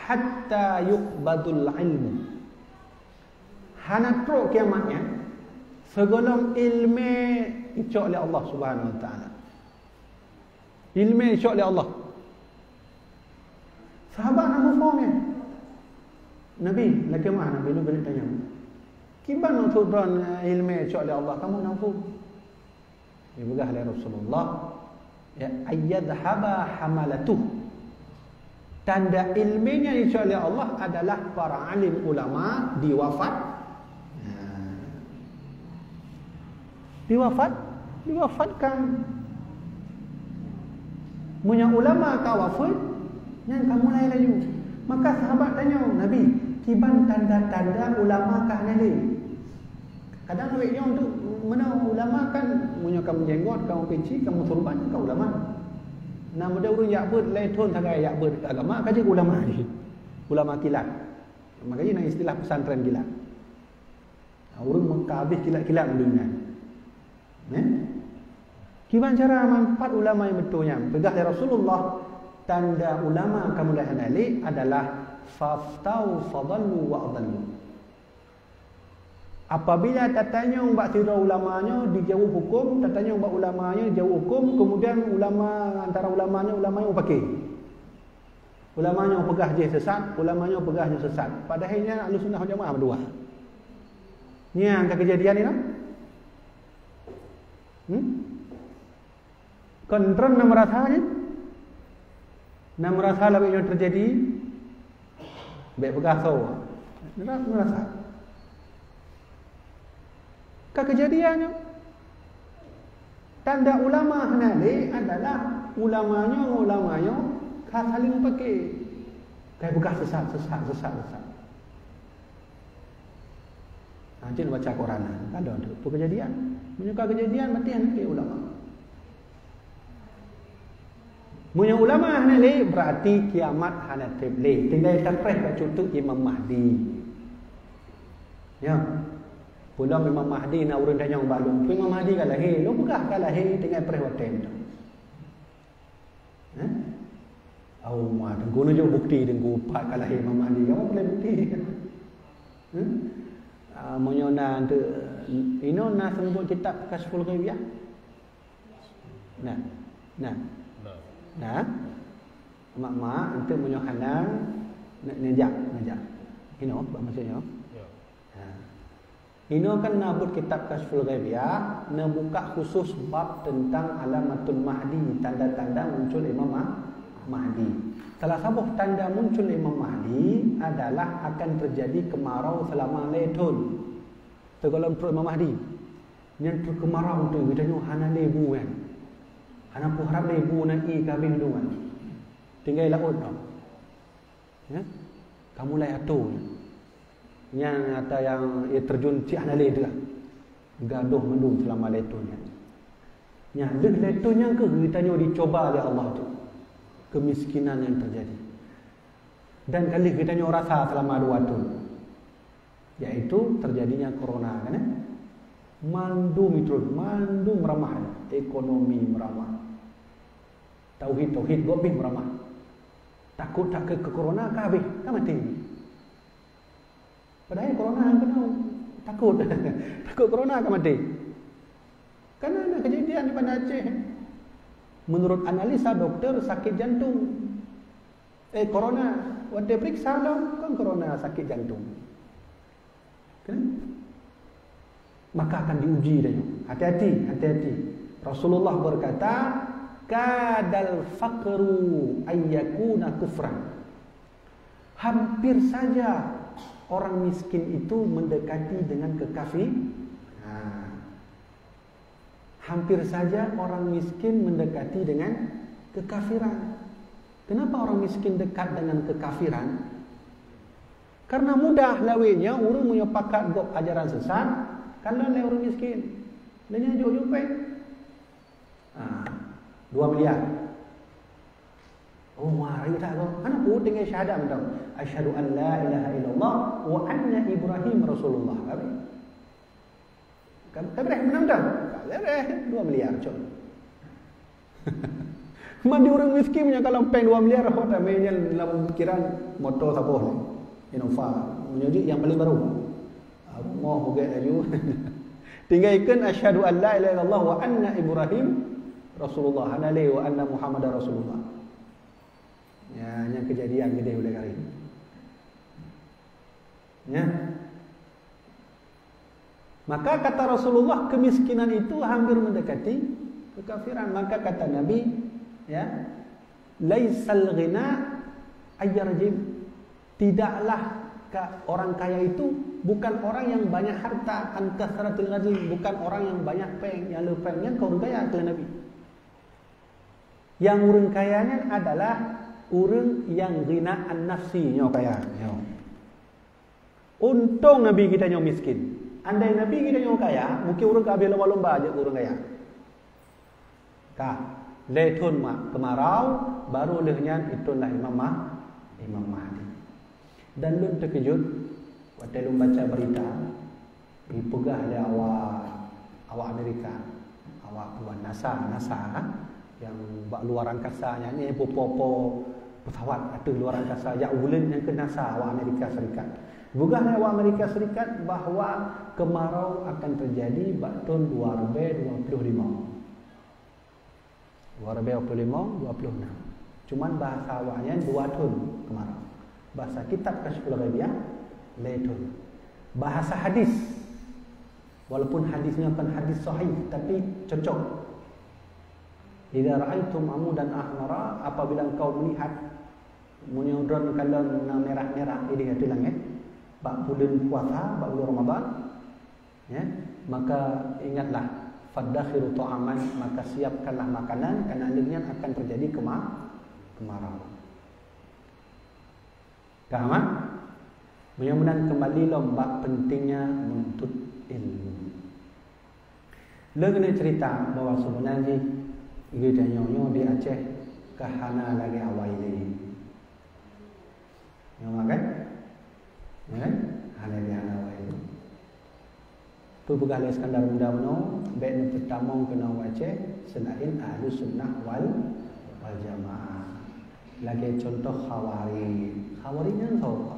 hatta yuqbadul ilmu." Hana trok kiamat nyan sigohlom ileumé icok lé Allah Subhanahu wa Taala. Ileumé icok lé Allah. Sahabat na muphom nyan. Nabi, lakée meu'ah Nabi, lôn keuneuk tanyong. Kiban maksud droen, eh, ileumé icok lé Allah, kamoe na muphom? Jipeugah lé Rasulullah, ya, "Ayyadhhaba hamalatuh." Tanda ileumé nyang icok lé Allah adalah para alim ulama diwafat, nah, diwafat, diwafatkan. Meunyoe ulama ka wafeuet, nyan ka mulai laju. Maka sahabat tanyong Nabi, "Kiban tanda-tanda ulama ka hana lé?" Kadang awak nyoe tu meunan ulama kan, meunyoe ka meujenggot, ka meupici, ka meusurban, ka ulama. Na meudeh ureuëng jak beuet lhée thon sagai jak beuet agama, ka jeuet ulama jih. Ulama kilat. Makajih na istilah pesantren kilat. Nah, ureuëng ka habéh kilat-kilat meudeh nyan. Eh? Kiban cara manfaat ulama nyang beutôi nyan? Peugah lé Rasulullah, tanda ulama ka mulai hana lé adalah faftau fadallu wa adallu. Apabila tatanyong bak sidroe ulama nyoe dijaweueb huköm, tatanyong bak ulama nyoe dijaweueb huköm, kemudian ulama, antara ulama nyoe, ulama nyoe paké. Ulama nyoe peugah jih sesat, ulama nyoe peugah nyoe sesat. Padahai nyan Ahlussunnah wal Jamaah meudua. Nyan ka keujadian nyoe. Hmm? Kon droen na meurasa nyan? Na meurasa lagée nyoe teujadi? Bék peugah soe. Na meurasa. Ka keujadian nyoe. Tanda ulama hana lé adalah ulama nyoe ngon ulama nyoe ka saléng paké. Ka peugah sesat, sesat, sesat, sesat. Ha, cit baca Quran, ka lheueh tu. Peue keujadian? Meunyoe ka keujadian, berarti hana lé ulama. Meunyoe ulama hana lé, berarti kiamat hana treb lé. Tinggai tapreh bacut teuk Imam Mahdi. Ya. Peulom Imam Mahdi na ureuëng tanyong bak lôn, "Peue Imam Mahdi ka lahé?" Lôn peugah ka lahé, tinggai preh watée nyoe. Eh? Oh, ma, Teungku neujok bukti, Teungku, pat ka lahé Imam Mahdi. Kamu boleh bukti. Hmm? Ah, meunyoe na untuk, inoe na seumeubeuet kitab Kasyful Ghaibiyah? Nah. Nah. Nah. Nah. Mak-mak, untuk meunyoe hana, ne-, neujak, neujak. Inoe, bah maksudnya. Ya. Ha. Inoe kan na buet kitab Kasyful Ghaibiyah, neubuka khusus bab tentang alamatul Mahdi, tanda-tanda muncul Imam Mah-, Mahdi. Salah saboh tanda muncul Imam Mahdi adalah akan terjadi kemarau selama lhèe thon. Teugohlom trok Imam Mahdi. Nyan trok kemarau tu, geutanyoe hana lé bu kan. Hana peuharap lé bu na ié ka habéh dong kan. Tinggai laôt tau. Ya? Ka mulai atô nyan. Nyan ata nyang, eh, terjun cit hana lé teuh. Gadôh mandum selama lhèe thon nyan. Nyan, deuh lhèe thon nyan keuh geutanyoe dicoba lé Allah tu. Kemiskinan yang terjadi. Dan ka lheueh geutanyoe rasa selama dua thon. Yaitu terjadinya corona, kan, eh? Mandum itu, mandum meramah. Ekonomi meramah. Tauhid, tauhid, gob pih meramah. Takot tak keu, keu corona ka habéh, ka maté. Padahai corona hana keunoe. Takot. Takot corona ka maté. Karena ada kejadian di Banda Aceh. Menurut analisa doktor, sakit jantung. Eh, corona. Watèe periksa lom, kon corona, sakit jantung. Kan? Maka akan diuji dia. Hati-hati, hati-hati. Rasulullah berkata, "Kadal faqru ayyakuna kufran." Hampir saja orang miskin itu mendekati dengan kekafir. Ha. Hampir saja orang miskin mendekati dengan kekafiran. Kenapa orang miskin dekat dengan kekafiran? Karena mudah lawénya ureuëng meunyoe pakat gob ajaran sesat, kan lé ureuëng miskin. Lé nyan jok jumpai. Ah, dua miliar. Oh, wah, rayeuk that gob. Hana peue tinggai syahadat mantong. Asyhadu an la ilaha illallah wa anna Ibrahim Rasulullah. Habis. Kan, kan beureh menang dah. Kan beureh dua miliar, cok. Man di ureuëng miskin punya kalau péng dua miliar, oh, ramé nyan lam pikiran moto saboh ni. Innova. Meunyoe jih yang paling baru. Ah, moh hugek laju. Tinggai ikheun asyhadu an la ilaha illallah wa anna Ibrahim Rasulullah. Hana lé wa anna Muhammadar Rasulullah. Ya, nyang kejadian gede uleh kali. Ya. Maka kata Rasulullah, kemiskinan itu hampir mendekati kekafiran. Maka kata Nabi, ya, "Laisal ghina ayyarjim." Tidaklah ka-, orang kaya itu bukan orang yang banyak harta, an kasratil ghina, bukan orang yang banyak péng, yang le péng, nyan kon ureuëng kaya, kata Nabi. Yang ureuëng kaya nyan adalah ureuëng yang ghina an nafsi nyoe kaya. Nyoe. Untông Nabi geutanyoe miskin. Andai Nabi geutanyoe kaya, mungkin ureuëng ka habéh lomba-lomba jeuet ureuëng kaya. Ka, lhèe thon mak keumarau, baru lheueh nyan itulah Imam Mah-, Imam Mahdi. Dan lôn teukeujot, watèe lôn baca beurita, jipeugah lé awak, awak Amerika, awak peue, NASA, NASA, nyang bak luar angkasa nyan, eh, po-po-po pesawat ateueh luar angkasa, jak u buleuen nyan keuh NASA, awak Amerika Serikat. Jipeugah lé awak Amerika Serikat bahwa keumarau akan teujadi bak thon dua ribèe dua ploh limong. Dua ribèe dua ploh limong, dua ploh nam. Cuman bahasa awaknyan dua thon keumarau. Bahasa kitab Kasyful Ghaibiyah, lhèe thon. Bahasa hadis, walaupun hadis nyan bukan hadis sahih, tapi cocok. "Idza ra'aitum amudan ahmara," apabila engkau melihat, meunyoe droeneuh kalon na mirah-mirah idéh ateueh langét, bak buleuen puasa, bak buleuen Ramadan, Ya, maka ingatlah, "Faddakhiru ta'aman," maka siapkanlah makanan, karena lheueh nyan akan terjadi kema-, kemarau. Paham, ah? Meunyoe meunan kembali lom bak pentingnya menuntut ilmu. Lôn keuneuk cerita bahwa sebenarnya jih geutanyoe nyoe di Aceh ka hana lagèe awai lé. Nyoe kan? Ya kan? Hana di hana awai. Peue peugah lé Iskandar Muda bunoe, bèk neupeutamong keunoe u Aceh seulaén Ahlus Sunnah wal, wal Jamaah. Lagèe contoh Khawarij. Khawarij nyan soe?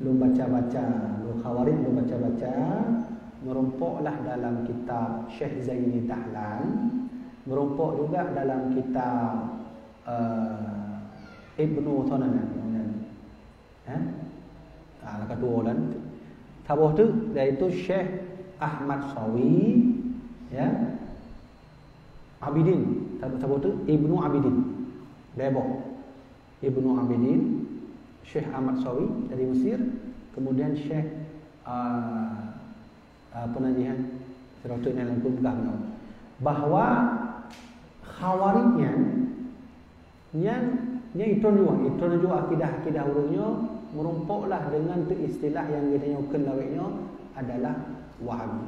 Lôn baca-baca, lôn Khawarij lôn baca-baca, meurumpok lah dalam kitab Syekh Zaini Dahlan, meurumpok juga dalam kitab, eh, Ibnu Sonanan. Eh? Ah, laka tuo dan saboh tu, yaitu Syekh Ahmad Sawi, ya. Abidin, saboh, saboh tu Ibnu Abidin. Dua boh. Ibnu Abidin, Syekh Ahmad Sawi dari Mesir, kemudian Syekh, ah, ah, apa nama dia? Serota yang lain pun peugah beuna. Bahwa Khawarij nyan, nyan, nyan itron jua, itron jua akidah-akidah ureuëng nyoe meurumpok lah dengan tu istilah yang geutanyoe kheun lawét nyoe adalah Wahabi.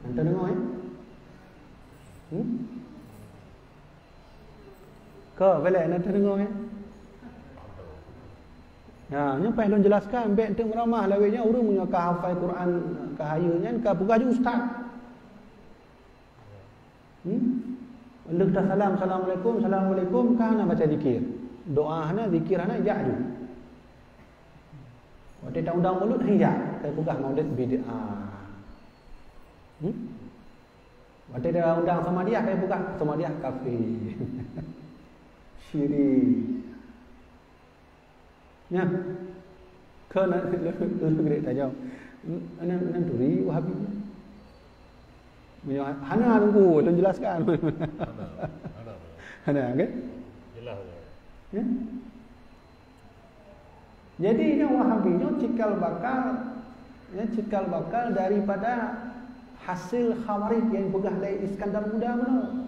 Nyan tadeungoe, eh? Hmm? Ka, belek nyan tadeungoe, eh? Ya, nyoe paih lôn jelaskan, bèk teuk meuramah lawét nyoe ureuëng meunyoe ka hafai Quran, ka hayeue nyan ka peugah jih ustaz. Hmm? Lheueh tasalam, "Assalamualaikum, assalamualaikum," ka hana baca zikir. Doa hana, zikir hana, jak ju. Watèe taundang mulod, hana jak, ka peugah maulid bid'ah. Hmm? Watèe taundang Samadiyah, ka peugah Samadiyah kafé. Syirik. Nyan. Keu na lôn grek tajam. Nan, nan turi Wahabi. Meunyoe hana nunggu lôn jelaskan. Hana, hana. Hana, okey? Jelas. Ya. Jadi nyoe Wahabi nyoe cikal bakal, ya, cikal bakal daripada hasil Khawarij yang peugah lé Iskandar Muda meunoe.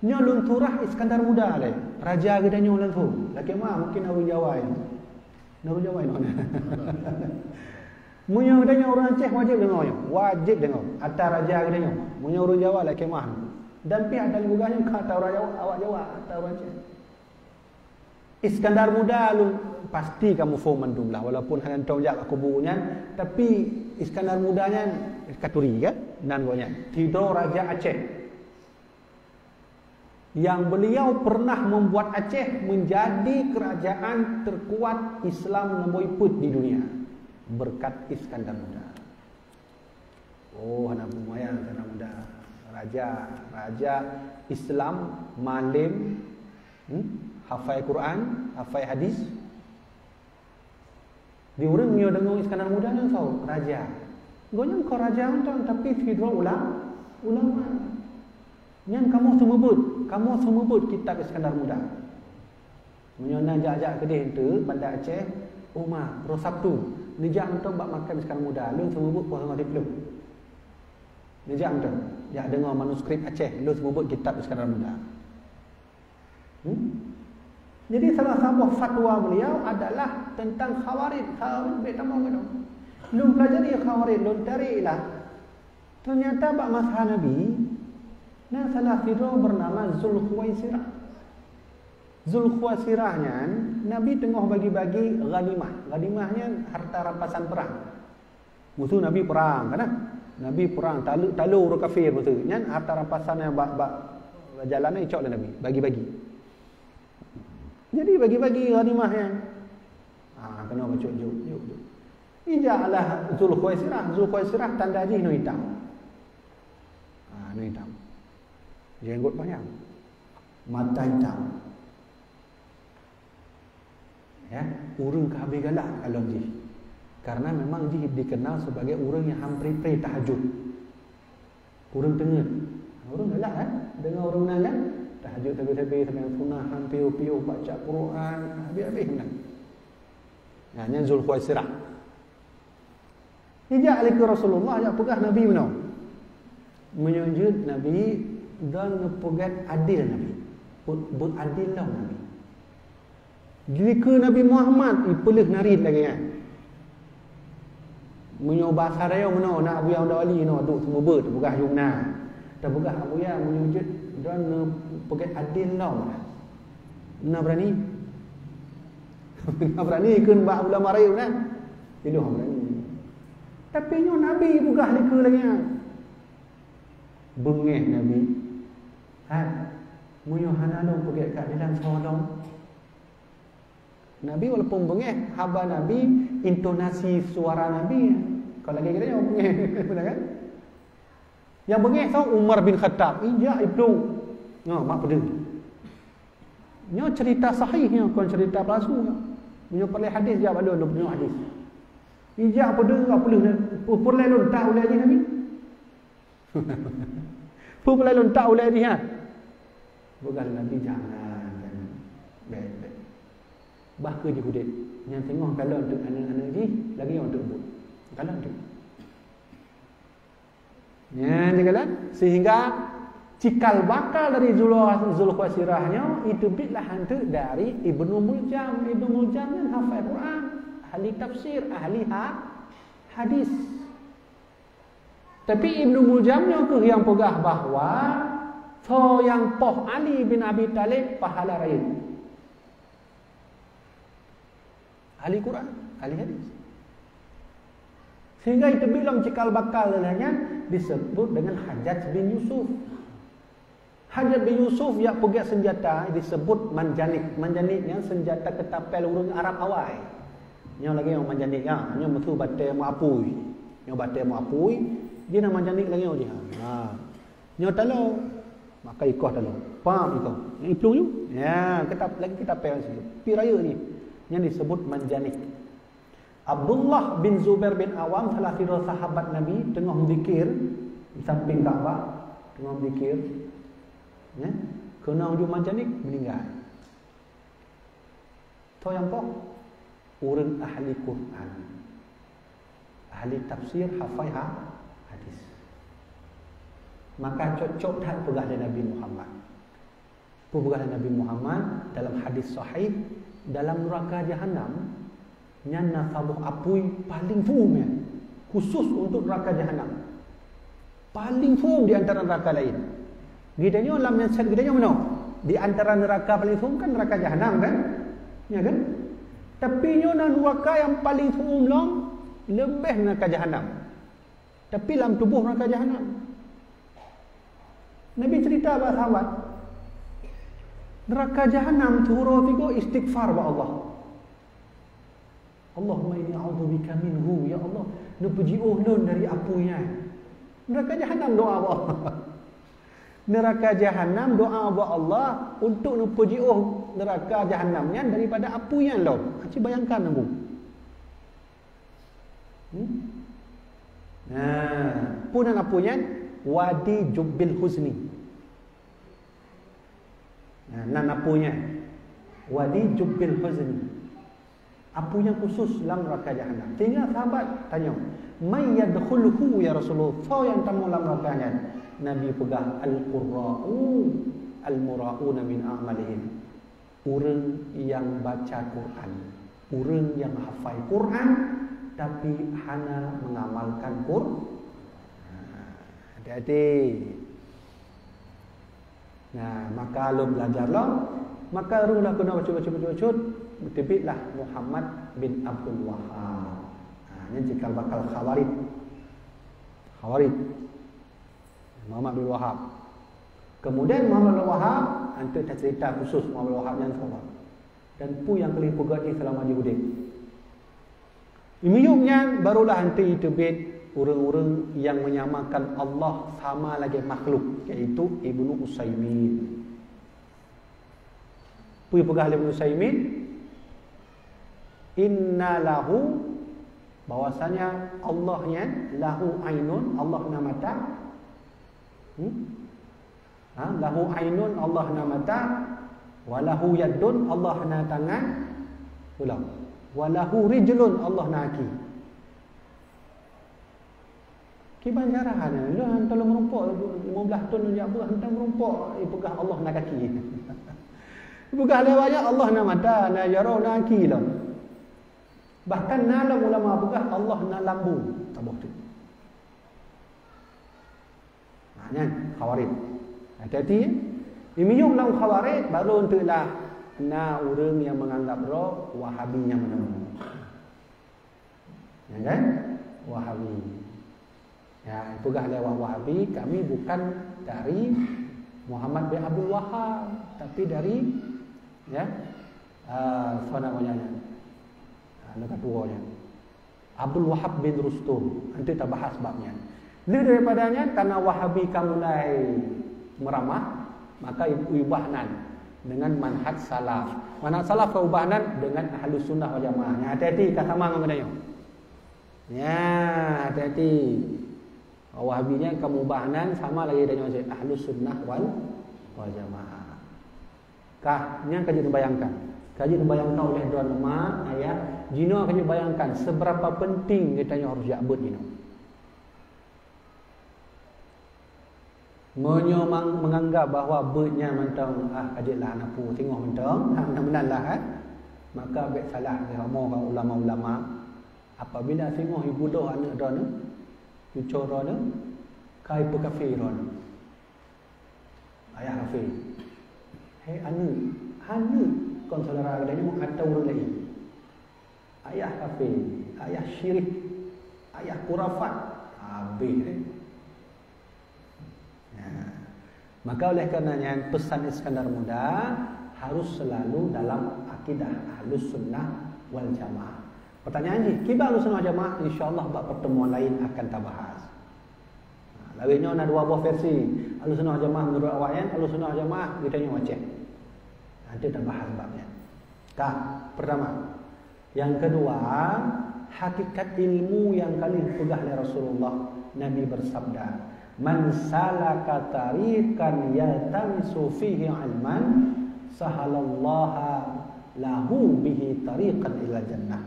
Nyoe lôn surah Iskandar Muda lé, raja geutanyoe langsung. Lakèe meu'ah mungkin ureueng Jawa nyoe. Na ureueng Jawa nyoe. Meunyoe geutanyoe ureueng Aceh wajéb deungoe nyoe, wajéb deungoe. Ata raja geutanyoe. Meunyoe ureueng Jawa lakèe meu'ah. Dan pih ata geupeugah nyoe ka ata ureueng Jawa, awak Jawa, ata ureueng Aceh. Iskandar Muda lôn pasti kamoe phon mandum lah, walaupun hana tong jak bak kubu nyan, tapi Iskandar Muda nyan ka turi kan, nan gobnyan. Sidroe raja Aceh. Yang beliau pernah membuat Aceh menjadi kerajaan terkuat Islam nombor peuet di dunia berkat Iskandar Muda. Oh, hana peue meu'ah Iskandar Muda. Raja, raja Islam, malem, hmm, hafai Quran, hafai hadis. Di ureueng meunyoe deungoe Iskandar Muda nyan soe? Raja. Gobnyan kon raja mantong, tapi sidroe ula-, ulama. Nyan kamoe seumeubeuet, kamoe seumeubeuet kitab Iskandar Muda. Meunyoe na jak-jak keudeh eunteuk Banda Aceh, Uma, roh Sabtu, neujak mantong bak makam Iskandar Muda, lôn seumeubeuet poh teungoh siplôh. Neujak mantong, jak deungoe manuskrip Aceh, lôn seumeubeuet kitab Iskandar Muda. Hmm? Jadi salah saboh fatwa beliau adalah tentang Khawarij. Khawarij bèk tamong keunoe. Lôn pelajari Khawarij, lôn tarek lah. Ternyata bak masa Nabi, na salah sidroe bernama Zulkhuwaisirah. Zulkhuwaisirah nyan, Nabi teungoh bagi-bagi ghanimah. Ghanimah nyan harta rampasan perang. Musoh Nabi perang, kan? Nabi perang, talu-, talu ureueng kafir musoh. Nyan harta rampasan nyang bak, bak jalan nyan icok lé Nabi, bagi-bagi. Jadi bagi-bagi ghanimah nyan. Ah, keunoe bacut juk, juk, juk. Ijaklah Zulkhuwaisirah, Zulkhuwaisirah tanda jih nyoe itam. Ah, nyoe itam. Jenggot panjang. Mata itam. Ya, ureueng ka habéh galak kalon jih. Karena memang jih dikenal sebagai ureueng nyang han pré-pré tahajud. Ureueng teungeut. Ureueng galak, kan? Deungoe ureueng meunan, kan? Tahajud sabe-sabe, sampoe sunat, han piôh-piôh, baca Quran, habéh-habéh meunan. Nah, nyan Zulkhuwaisirah. Ijak lé keu Rasulullah, jak peugah Nabi meunoe. Meunyoe jeuet Nabi, droeneuh neupeugèt adil Nabi. Beu-, beuadil lom Nabi. Di keu Nabi Muhammad, ipeuleuh narit lagèe nyan. Meunyoe basa rayeuk meunoe, na Abuya Muda Wali nyoe duek seumeubeuet, tapeugah yum na. Tapeugah Abuya, meunyoe jeuet droeneuh neupeugèt adil lom. Na beurani? Na beurani kheun bak ulama rayeuk na? Ilôn beurani. Tapi nyoe Nabi peugah lé keu lagèe nyan. Beungèh Nabi. Meunyoe hana lôn peugét keadilan, soe lom? Nabi walaupun beungéh, haba Nabi, intonasi suara Nabi, kon lagée geutanyoe beungéh, beuna kan? Nyang beungéh soe? Umar bin Khattab. Ijak iplueng. Nyoe mak peudeueng. Nyoe cerita sahih nyoe, kon cerita palsu nyoe. Meunyoe peureulée hadis, jak bak lôn, lôn peurunoe hadis. Ijak peudeueng ka peuleueh, peue peureulée lôn tak ulée jih Nabi? Peue peureulée lôn tak ulée jih, ha? Peugah lé Nabi, jangan, jangan. Bék, bék. Bah kheueh jih udeb. Nyang teungoh kalon teuk aneuëk-aneuëk jih, lagée nyoe teuk buet. Kalon teuk. Nyan dikalon, sehingga cikal bakal dari Zul-, Zulkhuwaisirah nyoe iteubiet lah anteuk dari Ibnu Muljam. Ibnu Muljam nyan hafai Quran, ahli tafsir, ahli ha-, hadis. Tapi Ibnu Muljam nyoe kheueh nyang peugah bahwa soe nyang poh Ali bin Abi Thalib pahala rayeuk. Ahli Quran, ahli hadis. Sehingga iteubiet lom cikal bakal lagée nyan disebut dengan Hajjaj bin Yusuf. Hajjaj bin Yusuf jak peugét senjata disebut manjanik. Manjanik nyan senjata keutapél ureuëng Arab awai. Nyoe lagée nyoe manjanik, ya. Nyoe meusu batée meuapui. Nyoe batée meuapui, jih na manjanik lagée nyoe jih. Ha. Nyoe talo, maka ikoh talo. Pam ikoh. Nyang iplueng nyoe. Ya, keutap-, lagée keutapél sigoe. Pi rayeuk jih. Nyan disebut manjanik. Abdullah bin Zubair bin Awam, salah sidroe sahabat Nabi, teungoh meuzikir di sampéng Ka'bah, teungoh meuzikir, ya, keunong ju manjanik, meuninggai. Soe nyang poh? Ureuëng ahli Quran, ahli tafsir, hafai ha-, hadis. Maka cocok that peugah lé Nabi Muhammad. Peugah lé Nabi Muhammad dalam hadis sahih, dalam nuraka jahanam nyan na saboh apui paleng tuom nyan, khusus untuk nuraka jahanam. Paleng tuom di antara nuraka laén. Geutanyoe lam mindset geutanyoe meunoe, di antara nuraka paleng tuom kan nuraka jahanam kan? Ya kan? Tapi nyoe na nuraka nyang paleng tuom lom, leubeh nuraka jahanam. Tapi lam tuboh nuraka jahanam. Nabi cerita bak sahabat, nuraka jahanam siuroe sigoe istighfar bak Allah. Allahumma inni a'udzubika minhu, ya Allah, neupeujiôh lôn dari apui nyan. Nuraka jahanam doa bak Allah. Nuraka jahanam doa bak Allah untuk neupeujiôh nuraka jahanam nyan daripada apui nyan lom. Aci bayangkan kamoe. Hmm? Nah, peue nan apui nyan? Wadi Jubbil Huzni. Nah, nan apui nyan. Wadi Jubbil Huzni. Apui nyang khusus lam nuraka jahanam. Sehingga sahabat tanyong, "Man yadkhuluhu ya Rasulullah? Soe nyang tamong lam nuraka nyan?" Nabi peugah, "Al-qurra'u, al-mura'una min a'malihim." Ureuëng nyang baca Quran, ureuëng nyang hafai Quran, tapi hana mengamalkan Quran. Hati-hati. Nah, maka lom belajar lom, maka roh lah keunoe bacut-bacut-bacut, teubiet lah Muhammad bin Abdul Wahhab. Nah, nyan cikal bakal Khawarij. Khawarij. Muhammad bin Wahab. Kemudian Muhammad bin Wahab, anteuk tacerita khusus Muhammad bin Wahab nyan saban. Dan peue nyang keuneuk peugah jih seulama jih udeb. Miyueb nyan barulah anteuk teubiet ureuëng-ureuëng nyang menyamakan Allah sama lagée makhluk, yaitu Ibnu Utsaimin. Peue peugah lé Ibnu Utsaimin? Inna lahu, bahwasanya Allah nyan, lahu ainun, Allah na mata. Hmm? Ha, lahu ainun, Allah na mata. Wa lahu yadun, Allah na tangan. Ulang. Wa lahu rijlun, Allah na aki. Kiban cara hana, lôn hantom lôn meurumpok, lima belas thon lôn jak beuet, hantom meurumpok ipeugah Allah na kaki. Ipeugah lé awak nyan Allah na mata, na jaroe, na aki lom. Bahkan na lom ulama peugah Allah na lambung, saboh teuk. Nah, nyan Khawarij. Hati-hati, eh. Imiyueb lam Khawarij, baru enteuk lah na ureuëng nyang menganggap droe Wahabi nyang meunan. Ya kan? Wahabi. Ya, peugah lé Wahabi, kami bukan dari Muhammad bin Abdul Wahhab, tapi dari, ya, ah, sana banyak nyan. Ah, dekat dua nyan. Abdul Wahhab bin Rustum. Nanti tabahas bab nyan. Lé daripada nyan, karena Wahabi ka mulai meramah, maka ubah nan dengan manhaj salaf. Manhaj salaf ka ubah nan dengan Ahlus Sunnah wal Jamaah. Nyan, hati-hati, ka sama ngon geutanyoe. Nyan, hati-hati. Wahabi nyan ka mubah nan sama lagèe tanyoe cit, Ahlus Sunnah wal, wal Jamaah. Kah, nyan ka jeuet neubayangkan. Ka jeuet neubayangkan oleh droeneuh ma, ayah, jinoe ka jeuet bayangkan seberapa penting geutanyoe harus jak beuet jinoe. Meunyoe mang-, menganggap bahwa beuet nyan mantong, ah, ka jeuet lah, hana peue, singoh mantong, ha, meunan-meunan lah, eh. Maka bèk salah neukamoe bak ulama-ulama. Apabila singoh ibodoh aneuk droeneuh, cucoe droeneuh, ka ipeukafé droeneuh. Ayah kafé. Hai aneuk, aneuk kon syedara geutanyoe atawa ureueng laén. Ayah kafé, ayah syirik, ayah khurafat. Habéh deh. Nah, maka oleh karena nyan, pesan Iskandar Muda harus selalu dalam akidah Ahlus Sunnah wal Jamaah. Pertanyaan jih, kiban Ahlus Sunnah wal Jamaah, insya Allah bak pertemuan lain akan tabahas. Nah, lagèe nyoe na dua boh versi. Ahlus Sunnah wal Jamaah menurut awak nyan, Ahlus Sunnah wal Jamaah geutanyoe Aceh. Nanti tabahas bab nyan. Ka, pertama. Nyang keudua, hakikat ilmu nyang ka lheueh peugah lé Rasulullah, Nabi bersabda, "Man salaka tariqan yaltamisu fihi ilman, sahalallahu lahu bihi tariqan ilal jannah."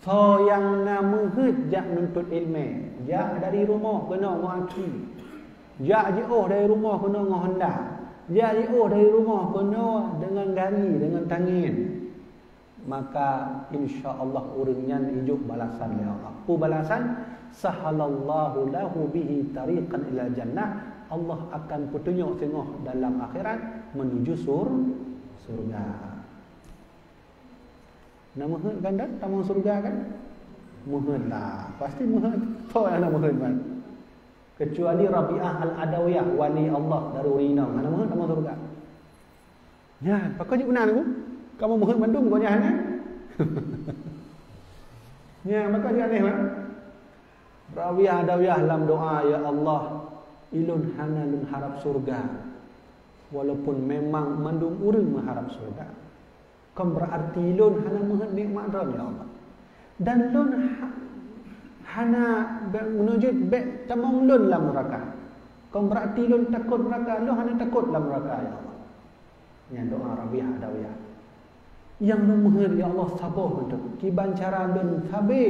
Soe nyang na meuheuet jak nuntut ileumèe, jak dari rumoh keunoe ngon aki, jak jiôh dari rumoh keunoe ngon honda, jak jiôh dari rumoh keunoe deungon gari, deungon tangieng, maka insya Allah ureueng nyan ijok balasan lé Allah. Peue balasan? Sahalallahu lahu bihi tariqan ilal jannah. Allah akan peutunyok singoh dalam akhirat menuju sur-, surga. Na meuheuet kan, dan tamong surga kan? Meuheuet lah, pasti meuheuet. Soe nyang na meuheuet kan? Kecuali Rabi'ah Al-Adawiyah, wali Allah dari ureueng inong, hana meuheuet tamong surga. Nyan, pakon jeuet meunan ku? Kamoe meuheuet mandum, gobnyan hana? Nyan, pakon jeuet aneh, man? Rabi'ah Adawiyah lam doa, "Ya Allah, ulôn hana lôn harap surga, walaupun memang mandum ureueng meuharap surga." Kon beurati lôn hana meuheuet nikmat Droen, ya Allah. Dan lôn ha-, hana bèk meunujut bèk tamong lôn lam neuraka. Kon beurati lôn takot neuraka, lôn hana takot lam neuraka, ya Allah. Nyan doa Rabi'ah Adawiyah. Nyang lôn meuheuet, ya Allah, saboh mantong. Kiban cara lôn sabe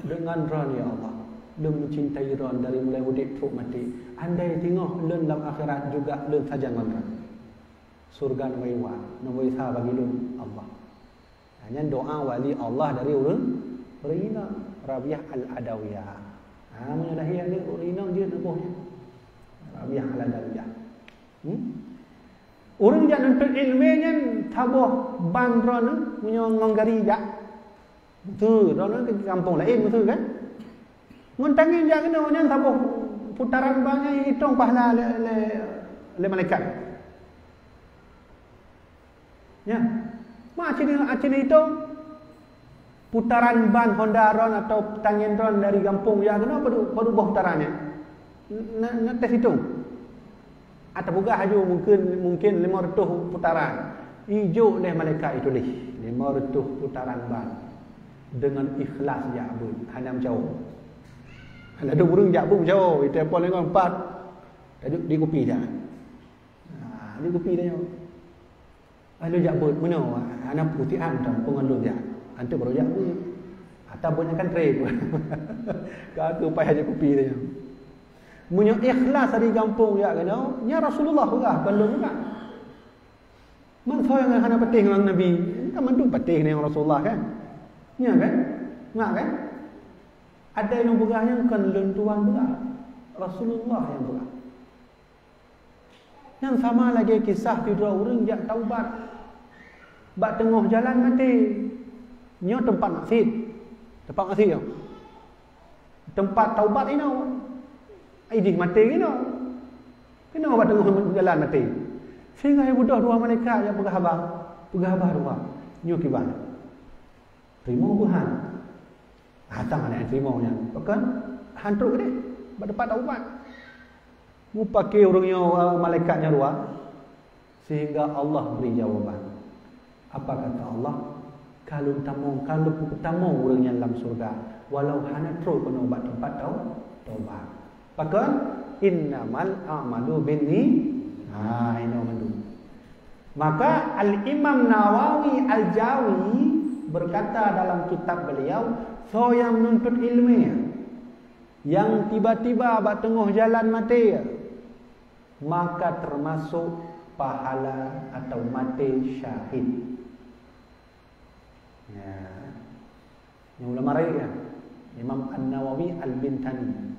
deungon Droen, ya Allah. Lôn meucintai Droen dari mulai udép trok maté. Andai singoh lôn lam akhirat juga lôn sajan ngon Droen. Surga neubri wa, neubri sa bagi lôn Allah. Ha, nyan doa wali Allah dari ureueng, ureueng inong, Rabi'ah Al-Adawiyah. Ha, meunyoe lahé aneuk ureueng inong jeuet neuboh nyan. Rabi'ah Al-Adawiyah. Hmm? Ureueng jak nuntut ileumèe nyan saboh ban droeneuh meunyoe ngon gari jak. Beutôi, droeneuh ke gampông laén, beutôi kan? Ngon tangieng jak keunoe nyan saboh putaran ban nyan itong pahala lé, lé, lé malaikat. Nyan. Ma cit, cit itong putaran ban honda droen atau tangieng droen dari gampông jak keunoe padum, padum boh putaran nyan. Na, na tes itong. Atawa peugah laju mungkin, mungkin lima ratus putaran. Ijok lé malaikat ituléh lima ratus putaran ban. Deungon ikhlas jak beuet, hana meucawo. Ladôm ureueng jak beuet meucawo, itelepon lé ngon pat. Taduek di kupi dah. Ha, di kupi dah nyoe. Lalu jak beuet, meunoe, hana peue tiang tam peungon lôn jak. Anteuk baru jak beuet. Ata beuet nyan kan trép. Ka keuh payah jak kupi dah nyoe. Meunyoe ikhlas dari gampông jak keunoe, nyan Rasulullah peugah, kon lôn peugah. Man soe nyang hana patéh ngon Nabi? Kan mandum patéh ngon Rasulullah kan? Nya kan? Mak kan? Ada nyang peugah nyan kon lôn tuan peugah. Rasulullah nyang peugah. Nyan sama lagèe kisah sidroe ureueng jak taubat. Bak teungoh jalan maté. Nyoe teumpat maksiet. Teumpat maksiet nyoe. Teumpat taubat inoe. Idéh maté inoe. Keunoe bak teungoh jalan maté. Sehingga beudôh dua malaikat nyang peugah haba, peugah haba dua. Nyoe kiban. Teurimong beuhan. Hatang aneuk teurimong nyan. Pakon? Han trok keudeh bak teumpat taubat. Mupake ureuëng nyoe, malaikat nyan dua. Sehingga Allah beri jawaban. Apa kata Allah? Ka lôn tamong, ka lôn peutamong ureuëng nyan lam syurga, walau hana trok keunoe bak teumpat tau-, taubat. Pakon? Innamal a'malu binni-, ha, inoe mandum. Maka Al-Imam Nawawi Al-Jawi berkata dalam kitab beliau, soe nyang menuntut ilmu, nyang tiba-tiba bak teungoh jalan maté, maka termasuk pahala atau maté syahid. Ya. Nyang ulama rayeuk, ya. Imam An-Nawawi Al-Bintani.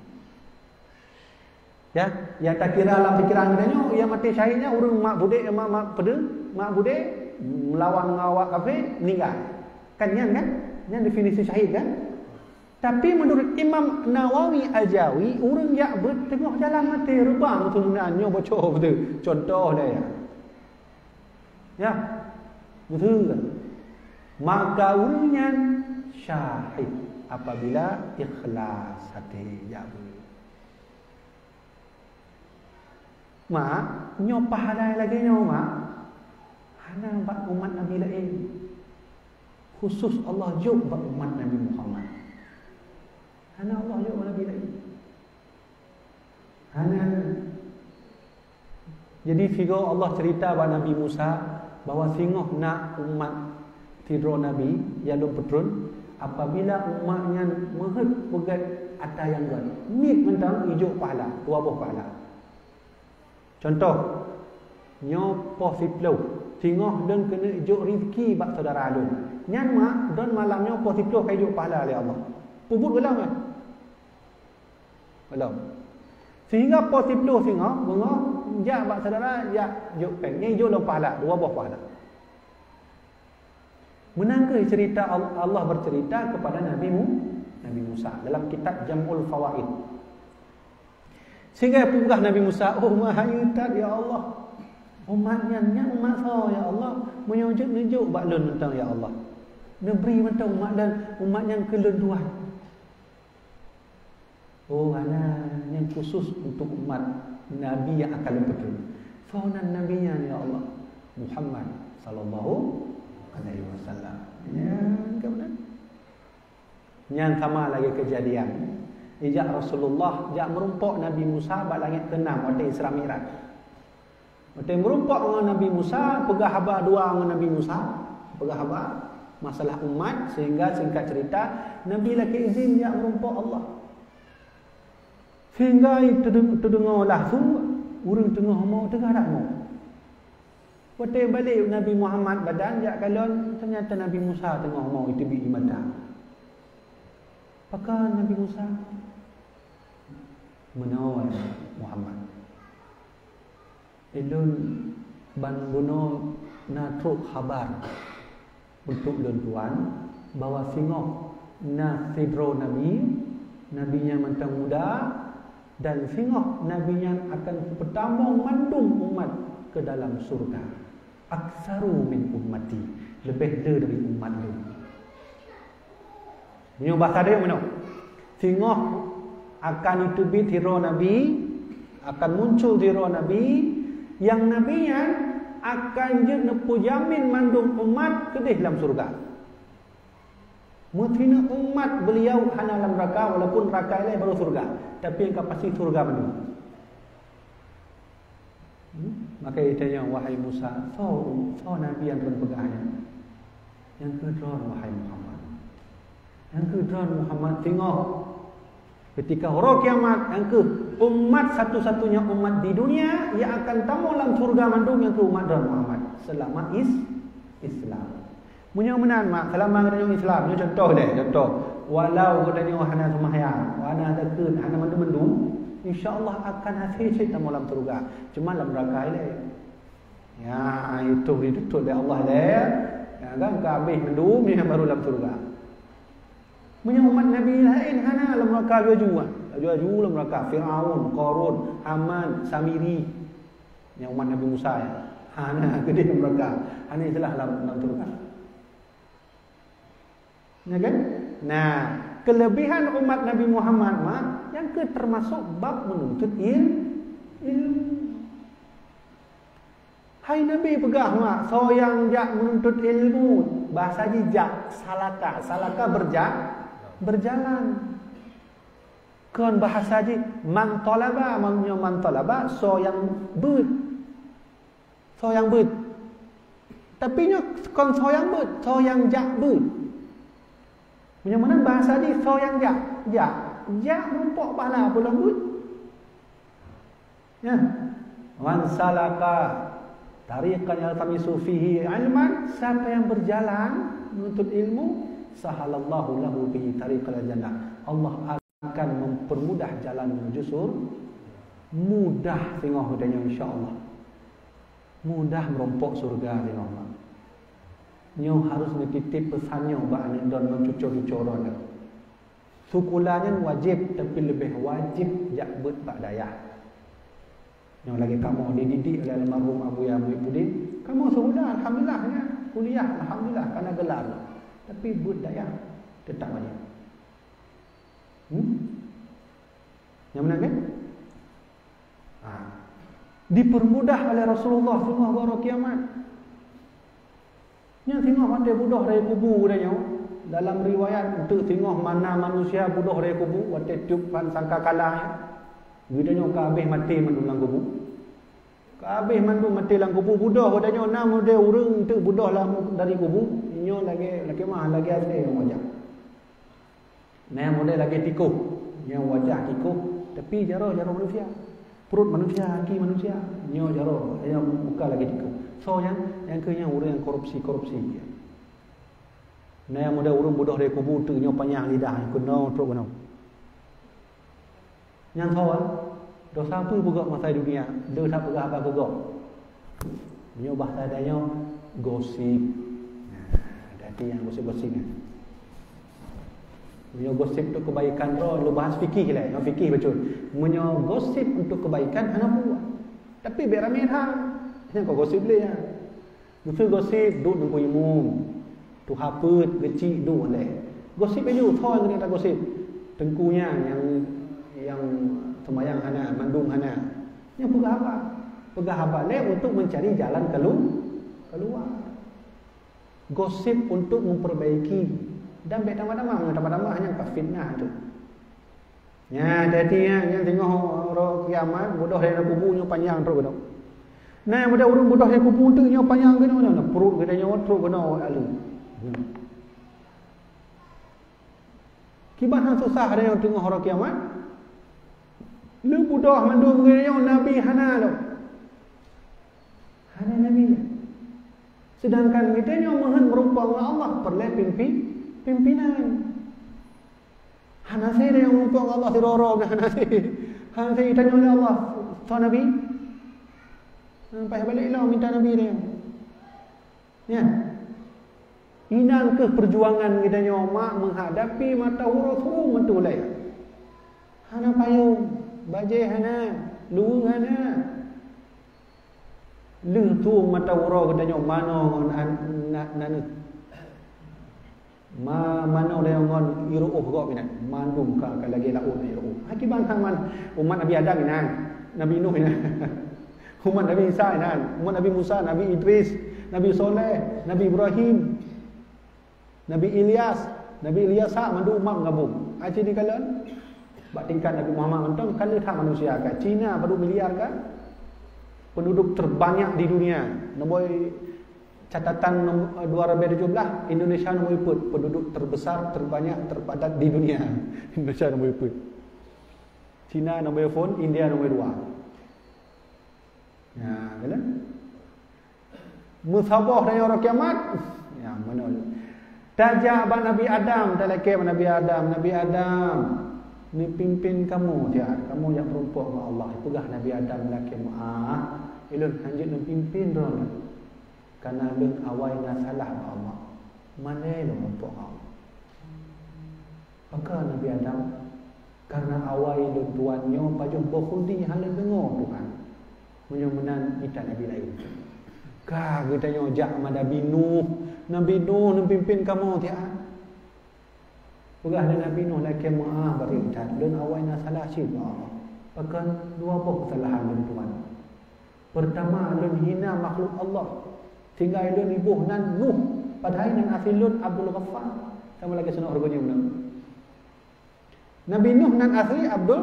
Ya, nyang takira lam pikiran geutanyoe, nyang maté syahid nyan ureuëng mak budek, mak, mak peudeueng, mak budek melawan ngon awak kafé, meninggal. Kan nyan kan? Nyan definisi syahid kan? Tapi menurut Imam Nawawi Al-Jawi, ureuëng jak beuet teungoh jalan maté, reubang tu meunan, nyoe bocor beutôi. Contoh dah ya. Ya. Beutôi kan? Maka ureuëng nyan syahid apabila ikhlas até jak beuet. Mak, nyoe pahala lagée nyoe, mak, hana bak umat Nabi laén. Khusus Allah jok bak umat Nabi Muhammad. Hana Allah jok bak Nabi laén. Hana. Jadi, sigoe Allah cerita bak Nabi Musa bahwa singoh na umat sidroe nabi nyang lôn peutrön, apabila umat nyan meuheuet peugét ata nyang göt, miet mantong ijok pahala, dua boh pahala. Contoh, nyoe poh siplôh, singoh lôn keuneuk jok rezeki bak syedara lôn. Nyan mak, droen malam nyoe poh siplôh ka ijok pahala lé Allah. Peubuet gohlom nyan? Gohlom. Sehingga poh siplôh singoh, beungoh, jak bak syedara, jak jok péng. Nyan ijok lom pahala, dua boh pahala. Meunan kheueh cerita Al-, Allah bercerita kepada Nabi Mu-, Nabi Musa dalam kitab Jam'ul Fawaid. Sehingga peugah Nabi Musa, "Oh, meuhai that, ya Allah. Umat nyan, nyan umat soe, ya Allah? Meunyoe jeuet neujok bak lôn mantong, ya Allah. Neubri mantong umat lôn, umat nyan keu lôn tuan." Oh, hana, nyan khusus untuk umat Nabi nyang akan lôn peutrön. Soe nan Nabi nyan, ya Allah? Muhammad sallallahu alaihi wasallam. Nyan ka meunan. Nyan sama lagée keujadian. Ijak Rasulullah jak meurumpok Nabi Musa bak langét keunam watée Isra Mi'raj. Watée meurumpok ngon Nabi Musa, peugah haba dua ngon Nabi Musa, peugah haba masalah umat, sehingga singkat cerita, Nabi lakée izin jak meurumpok Allah. Sehingga teudeng-, teudeungoe laju ureuëng teungoh mo teuga dak mo. Watée balek Nabi Muhammad badan jak kalon, teunyata Nabi Musa teungoh mo iteubiet ie mata. Pakon Nabi Musa? Meunoe Muhammad. Ulôn ban bunoe na trok haba untuk lôn tuan bahwa singoh na sidroe nabi, nabi nyan mantong muda, dan singoh nabi nyan akan peutamong mandum umat keu dalam syurga. Aktsaru min ummati, leubeh le dari umat lôn. Meunyoe basa deh meunoe, singoh akan iteubiet sidroe nabi, akan muncul sidroe nabi, nyang nabi nyan akan jeuet neupeujamin mandum umat keudeh lam syurga. Meusineuk umat beuliau hana lam neraka, walaupun neraka ilée barô syurga, tapi nyang ka pasti syurga mandum. Hmm? Maka itanyong, "Wahai Musa, soe, soe nabi nyang Tuhan peugah nyan?" "Nyang keu droen, wahai Muhammad. Nyang keu droen, Muhammad, singoh. Keutika uroe kiamat, nyang keu umat satu-satunya umat di dunia yang akan tamong lam syurga mandum nyang keu umat droen, Muhammad, selama is-, Islam." Meunyoe meunan, mak, seulama geutanyoe Islam, nyoe contoh deh, contoh. Walau geutanyoe hana seumahyang, hana zakeuet, hana mandum-mandum, insya Allah akan hase cit tamong lam syurga. Cuma lam neraka ilée. Ya, itu ditutup lé Allah ilée. Ya kan, ka habéh mandum, nyan baru lam syurga. Meunyoe umat Nabi laén hana lam neraka aju-aju, aju-aju lam neraka, Firaun, Qarun, Haman, Samiri. Nyang umat Nabi Musa nyan. Hana keudeh meureuka. Hana istilah lam, lam syeuruga. Ya kan? Nah, kelebihan umat Nabi Muhammad mah, nyang keu termasuk bab menuntut il-, ilmu. Hai Nabi peugah mah, soe nyang jak menuntut ilmu, bahasa jih jak, salaka. Salaka berja-, berjalan. Kon bahasa jih, man talaba, maksudnya man talaba, soe nyang beuet. Soe nyang beuet. Tapi nyoe kon soe nyang beuet, soe nyang jak beuet. Meunyoe meunan bahasa jih, soe nyang jak. Jak. Jak meurumpok pahala peue lom beuet. Ya. Man salaka tariqan yaltamisu fihi ilman, siapa yang berjalan menuntut ilmu, sahalallahu lahu bihi tariqal jannah. Allah akan mempermudah jalan menuju sur-, mudah singoh geutanyoe, insya Allah. Mudah meurumpok syeuruga singoh. Nyoe harus neutitip peusan nyoe bak aneuk droen ngon cuco-cuco droen. Sikula nyan wajéb, tapi leubeh wajéb jak beuet bak dayah. Nyoe lagée kamoe dididik oleh almarhum Abuya Muhibbuddin, kamoe sikula, alhamdulillah, nyan kuliah, alhamdulillah, kana gelar. Tapi beuet dayah teutap wajéb. Hmm? Nyang meunan kan? Ha. Dipermudah oleh Rasulullah singoh bak uroe kiamat. Nyan singoh watée budôh raya kubu geutanyoe. Dalam riwayat, eunteuk singoh mana manusia budôh raya kubu, watée tiup pan sangkakala nyan. Geutanyoe ka habéh maté mandum lam kubu. Ka habéh mandum maté lam kubu, budôh geutanyoe na model ureuëng eunteuk budôh lam, dari kubu, nyoe lagée, lagée mah, lagée asée nyang wajah. Nah, model lagée tikoh. Nyoe wajah tikoh, tapi jaroe, jaroe manusia. Pruet manusia, aki manusia. Nyoe jaroe, nyoe muka lagée tikoh. Soe nyan? Nyang keuh nyan ureuëng nyang korupsi-korupsi. Nah, model ureuëng budôh dari kubu teuk nyoe panyang lidah, keunoe trok keunoe. Nyan soe? Desya peue beugok masa dunia, le that peugah haba keu gob. Meunyoe bahasa tanyoe, gosip. Nah, hati-hati nyang gosip-gosip nyan. Meunyoe gosip untuk kebaikan droe, lôn bahas fikih lé, nyoe fikih bacut. Meunyoe gosip untuk kebaikan, hana buah. Tapi bék ramé that. Nyan kok gosip lé nyan. Geupeugosip duek Teungku Imum, tuha peuet, geuchik duek lé. Gosip laju, soe nyang geutanyoe gosip? Teungku nyan nyang, nyang seumayang hana, mandum hana. Nyan peugah haba. Peugah haba lé untuk mencari jalan kelu-, keluar. Gosip untuk memperbaiki. Dan bék tamah-tamah, tamah-tamah nyan ka fitnah tu. Nyan, hati-hati nyan, nyan singoh uroe kiamat, budôh dari kubu nyoe panyang trok keunoe. Nah, budôh ureuëng budôh dari kubu tu nyoe panyang keunoe, nyoe, nyoe, pruet geutanyoe trok keunoe lalu. Hmm. Kiban han susah geutanyoe teungoh uroe kiamat. Le budôh mandum geutanyoe, nabi hana lom. Hana nabi. Sedangkan geutanyoe meuheuet meurumpok ngon Allah, peureulée pimpi-, pimpinan. Hana sé nyang meurumpok ngon Allah sidroe-droe, hana sé. Hana sé tanyoe lé Allah, soe nabi? Sampai balik lom minta nabi dia. Ya. Inan keuh perjuangan geutanyoe mak menghadapi mata uroe su meutulée. Hana payong, bajée hana, luweue hana. Lheueh tueng mata uroe geutanyoe manoe ngon an-, na-, naneuk. Ma-, manoe lé ngon iru'oh gob inan, mandum ka, ka lagée laôt iru'oh. Akibat hana man-, umat Nabi Adam inan, Nabi Nuh inan. Umat Nabi Isa inan, umat Nabi Musa, Nabi Idris, Nabi Soleh, Nabi Ibrahim. Nabi Ilyas, Nabi Ilyasa mandum umat meugabong. Aci dikalon, bak tingkat Nabi Muhammad mantong, ka lheueh that manusia ka. Cina padub miliar ka. Penduduk terbanyak di dunia. Nombor catatan nom-, dua ribu tujuh belas, Indonesia nombor empat. Penduduk terbesar, terbanyak, terpadat di dunia. Indonesia nombor empat. Cina nombor phone, India nombor dua. Ya, kan? Meusaboh dari uroe kiamat. Ya, mana? Tajak bak Nabi Adam, talakée bak Nabi Adam, "Nabi Adam, neupimpin kamoe jak, kamoe jak meurumpok ngon Allah." Peugah Nabi Adam lakée, "Ah, ulôn hanjeuet neupimpin droeneuh. Karena lôn awai na salah bak Allah. Malée lôn meurumpok ngon Allah." Maka Nabi Adam, "Karena awai lôn tuan nyoe pajoh boh khuldi hana deungoe Tuhan. Meunyoe meunan, mita nabi laén. Ka geutanyoe jak ma Nabi Nuh. Nabi Nuh neupimpin kamoe tiat. Peugah lé Nabi Nuh, "Lakée meuáh bak that, lôn awai na salah cit bak Allah. Pakon dua boh keusalahan lôn tuan. Peurtama, lôn hina makhluk Allah, sehingga lôn iboh nan Nuh, padahai nan asli lôn Abdul Ghaffar." Sama lagée sinoe ureuëng nyoe. Nabi Nuh nan asli Abdul,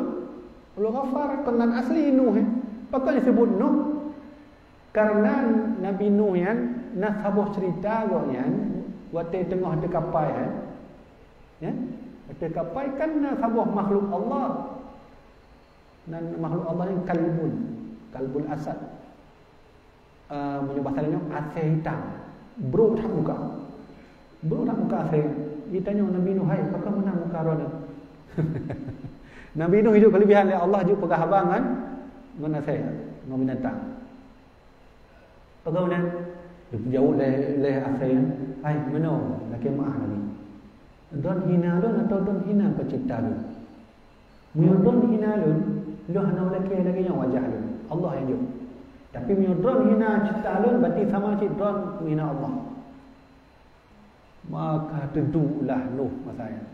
Abdul Ghaffar, kon nan asli Nuh, eh. Pakon disebut Nuh? Karena Nabi Nuh nyan na saboh cerita gobnyan watée teungoh teukapai, eh. Ya? Watée kapai kan na saboh makhluk Allah. Nan makhluk Allah nyan kalbun, kalbul asad. Eh, meunyoe bahasa nyoe, asée hitam. Brok that muka. Brok that muka asée. Geutanyoe Nabi Nuh, "Hai, pakon meunan muka droeneuh?" Nabi Nuh jijok keulebihan lé Allah, jeuet peugah haba ngon, ngon asée, ngon binatang. Peugah meunan, jaweueb lé, lé asée, "Hai, meunoe, lakée meuáh lagée. Droen hina lôn atau droen hina peucipta lôn?" Meunyoe droen hina lôn, lôn hana lakée lagée nyoe wajah lôn. Allah nyang jok. Tapi meunyoe droen hina cipta lôn, berarti sama cit droen meuhina Allah. Maka teuduek lah Nuh masa nyan.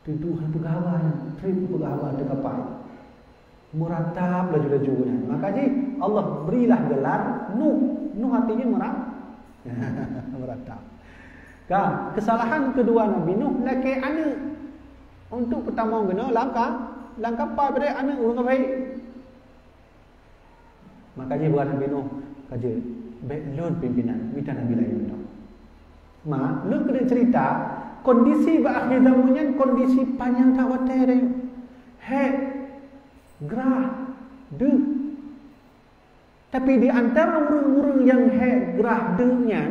Teuduek hana peugah haba nyan, trép peugah haba teukapai. Meuratap laju-laju nyan. Maka jih Allah berilah gelar Nuh. Nuh artinya meura-, meuratap. Ka, kesalahan kedua Nabi Nuh lakée aneuëk. Untuk peutamong keunoe lam ka, lam kapa beude aneuëk ureuëng kafé. Maka jih buat Nabi Nuh, ka jeuet, "Bék lôn pimpénan, mita nabi laén meunoe." Ma, lôn keuneuk cerita, kondisi bak akhé zaman nyan kondisi panyang that watée deh. Hék, grah, deuh. Tapi di antara ureuëng-ureuëng nyang hék grah deuh nyan,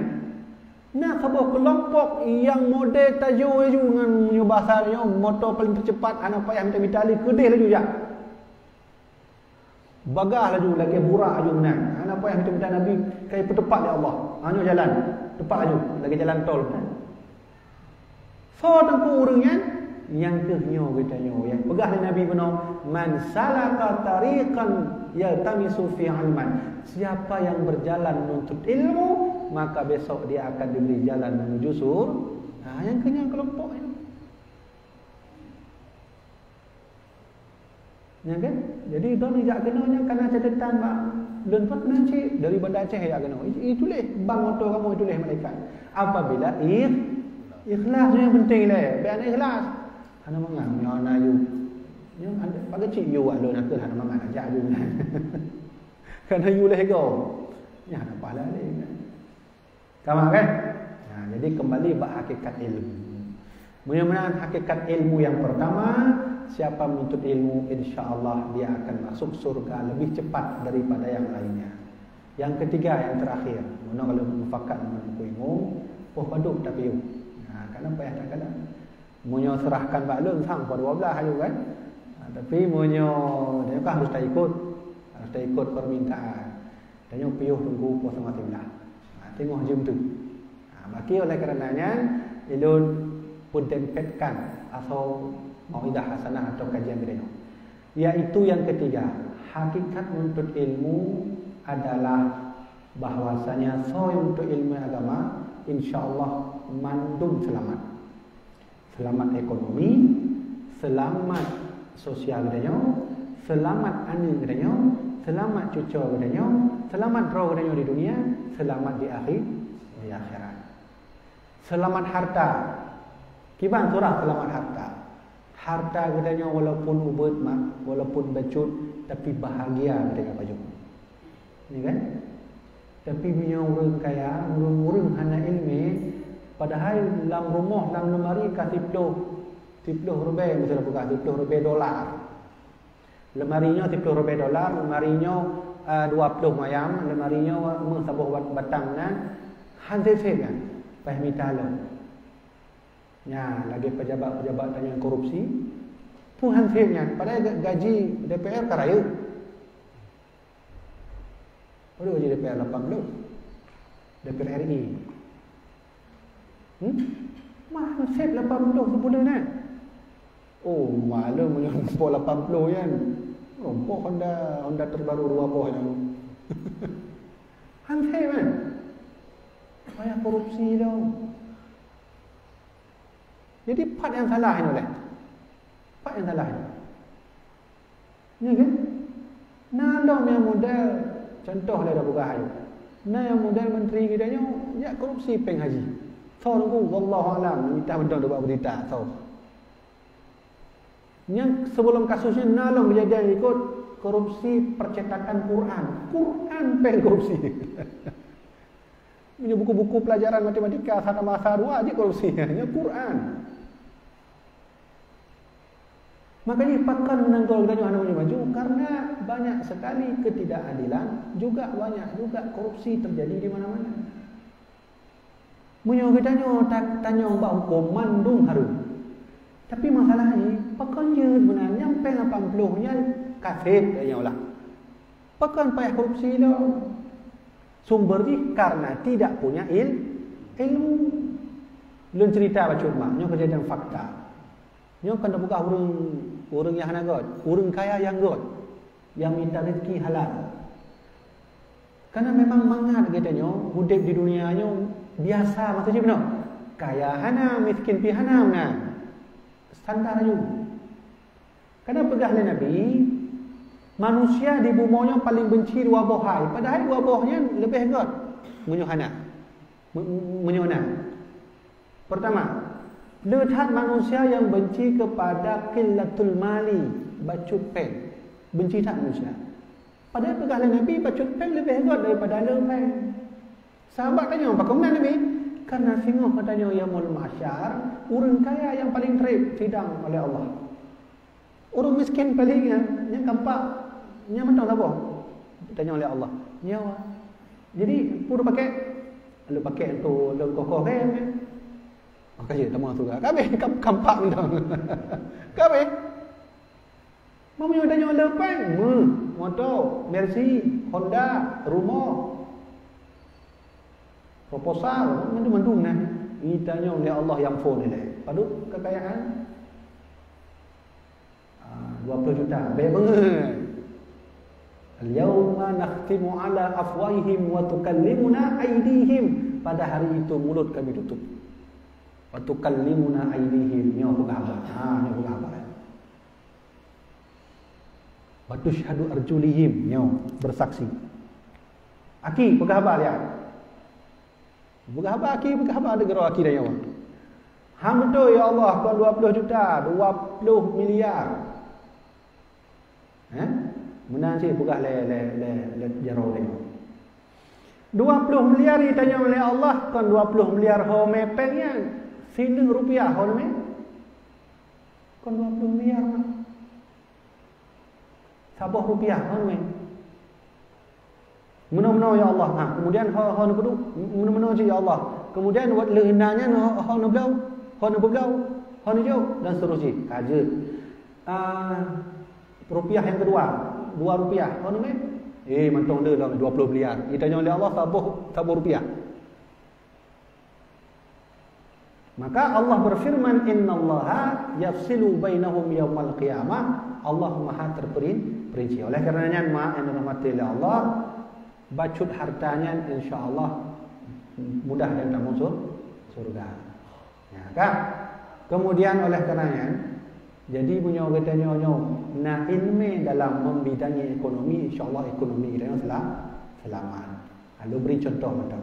na saboh keulompok nyang model tajô laju ngon meunyoe basa nyoe moto paleng teucepat hana payah mita-mita lé keudeh laju jak. Bagah laju lagée burak laju meunan. Hana payah mita-mita nabi ka jipeutepat lé Allah. Hana jalan, tepat laju lagée jalan tol meunan. Soe teungku ureuëng nyan? Nyang kheueh nyoe geutanyoe nyang peugah lé Nabi bunoe, "Man salaka tariqan yaltamisu fi ilman." Siapa yang berjalan menuntut ilmu, maka besok dia akan diberi jalan menuju sur-, ha, nyang kheueh nyan keulompok nyan. Nyan kan? Jadi, droeneuh jak keunoe nyan kana catatan bak lôn pun nan cit daripada Aceh jak keunoe. I, ituléh bang moto kamoe ituléh malaikat. Apabila ikh-, ikhlas nyang penting lé, bék hana ikhlas. Hana mangat nyoe hana yue. Nyoe ada pakai cik yue wak lôn aku hana mangat jak yue. Karena yue lé go. Nyan hana pahala lé. Sama kan? Nah, jadi kembali bak hakikat ilmu. Meunyoe meunan hakikat ilmu yang pertama, siapa menuntut ilmu, insya Allah dia akan masuk surga lebih cepat daripada yang lainnya. Yang ketiga, yang terakhir, meunoe kalau mufakat ngon Teungku Imum, poh padub tapiôh. Nah, karena payah takala. Meunyoe serahkan bak lôn, sang poh dua belas ayu kan. Nah, tapi meunyoe dia kan harus taikut, harus taikut permintaan. Tanyoe piôh teungku poh seungoh siblah. Ha, teungoh jeuem tu. Ha, maka oleh karena nyan, ilôn peudempetkan asoe mauidhah hasanah atau kajian geutanyoe. Yaitu yang ketiga, hakikat menuntut ilmu adalah bahwasanya soe menuntut ilmu agama, insya Allah mandum selamat. Seulamat ekonomi, seulamat sosial geutanyoe, seulamat aneuk geutanyoe, seulamat cucoe geutanyoe, seulamat droe geutanyoe di dunia, seulamat di akhi-, di akhirat. Seulamat harta. Kiban surah seulamat harta? Harta geutanyoe walaupun ubeut mak, walaupun bacut, tapi bahagia geutanyoe pajoh. Ya kan? Tapi meunyoe ureuëng kaya, ureuëng-ureuëng hana iéleumé, padahai lam rumoh, lam leumari ka siploh, siploh rubée, miseue peugah siploh rubée dolar. Leumari nyoe siploh rubée dolar, leumari nyoe, eh, dua ploh mayam, leumari nyoe meuh saboh bat-, batang na, han sép-sép nyan, paih mita lom. Nyan, lagée pejabat-pejabat tanyoe korupsi, pun han sép nyan, padahai ga-, gaji D P R ka rayeuk. Padahai gaji D P R lapan ploh. D P R RI. Hmm? Mah, han sép lapan ploh sibuleuen, eh? Oh, maklum meunyoe lapan ploh nyan. Rompok Honda, Honda terbaru dua boh nyan. Hanse man. Payah korupsi dong. Jadi pat nyang salah nyoe leh. Pat nyang salah nyoe. Ya kan? Na dong nyang model, contoh lé dah peugah ayue. Na nyang model menteri kita nyoe jak korupsi péng haji. Tho nunggu, wallahu alam, mita mantong bak berita, tho. Nyang sebelum kasus nyan na lom kejadian ikut korupsi percetakan Quran. Quran péng korupsi. Punya buku-buku pelajaran matematika satu masa dua aja korupsi. Hanya Quran. Makanya pakon menanggul ganyuh anak maju karena banyak sekali ketidakadilan, juga banyak juga korupsi terjadi di mana-mana. Meunyoe geutanyoe ta-, tanyong bak huköm mandum hareuem. Tapi masalah jih, pakon jeuet meunan nyang péng lapan ploh nyan kaseb tanyoe lah. Pakon payah korupsi lom? Sumber jih karena tidak punya il-, ilmu. Lôn cerita bacut mak, nyoe kejadian fakta. Nyoe kon tapeugah ureuëng, ureuëng nyang hana göt, ureuëng kaya nyang göt, nyang mita rezeki halal. Karena memang mangat geutanyoe udeb di dunia nyoe biasa, maksud jih bunoe. Kaya hana, miskin pih hana meunan. Standar laju. Karena peugah lé Nabi, manusia di bumoe nyoe paling benci dua boh hai, padahai dua boh nyan leubeh göt meunyoe hana. Me-, meunyoe na. Pertama, le that manusia nyang benci kepada qillatul mali, bacut péng. Benci that manusia. Padahai peugah lé Nabi, bacut péng leubeh göt daripada le péng. Sahabat tanyong, "Pakon meunan Nabi?" Karena singoh geutanyoe Yaumul Mahsyar, ureuëng kaya nyang paling treb sidang oleh Allah. Ureuëng miskin paling nyan, nyang kampak, nyang mantong saboh. Tanyong lé Allah. Nyoe. Jadi, peue pakèk? Lalu pakèk untuk lôn koh-koh rem, ya. Maka je tamong syeuruga. Ka habéh kam-, kampak mantong. Ka habéh. Meunyoe tanyoe le péng, meuh, moto, Mercy, Honda, rumoh, proposal, mandum-mandum na. Geutanyoe lé Allah nyang phon ilée. Padub kekayaan? Ah, dua puluh juta. Bèk bangai. "Al-yauma nakhtimu ala afwahihim wa tukallimuna aidihim." Pada hari itu mulut kami tutup. "Wa tukallimuna aidihim." Nyoe peugah haba. Ha, nyoe peugah haba. "Wa tusyhadu arjuluhum." Nyoe bersaksi. Aki peugah haba dia. Peugah haba aki, peugah haba deungon aki dan nyawa. "Ham beutôi, ya Allah, kon dua puluh juta, dua puluh miliar." Eh? Meunan cit peugah lé, lé, lé, lé jaroe lé. "Dua puluh miliar itanyong lé Allah, kon dua puluh miliar ho mé péng nyan. Sineuk rupiah ho mé?" Kon dua puluh miliar mah. Saboh rupiah, hon mé. Meunoe-meunoe ya Allah. Ha, kemudian ho, ho neupeuduek, meunoe-meunoe cit ya Allah. Kemudian wat lheueh na nyan ho, ho neubloe, ho neupeubloe, ho neujok dan seterusnya. Ka jeuet. Ah, rupiah yang kedua, dua rupiah, hon mé. Eh, mantong le lom dua puluh miliar. Itanyong lé Allah saboh, saboh rupiah. Maka Allah berfirman, "Innallaha yafsilu bainahum yaumal qiyamah." Allah Maha terperin-, perinci. Oleh karena nyan, mak yang dirahmati oleh Allah, bacut harta nyan insya Allah mudah dan tamong sur-, surga. Ya, kan? Kemudian oleh karena nyan, jadi meunyoe geutanyoe nyoe na ilmu dalam membidangi ekonomi, insya Allah ekonomi kita nyoe sela-, selamat. Lalu beri contoh macam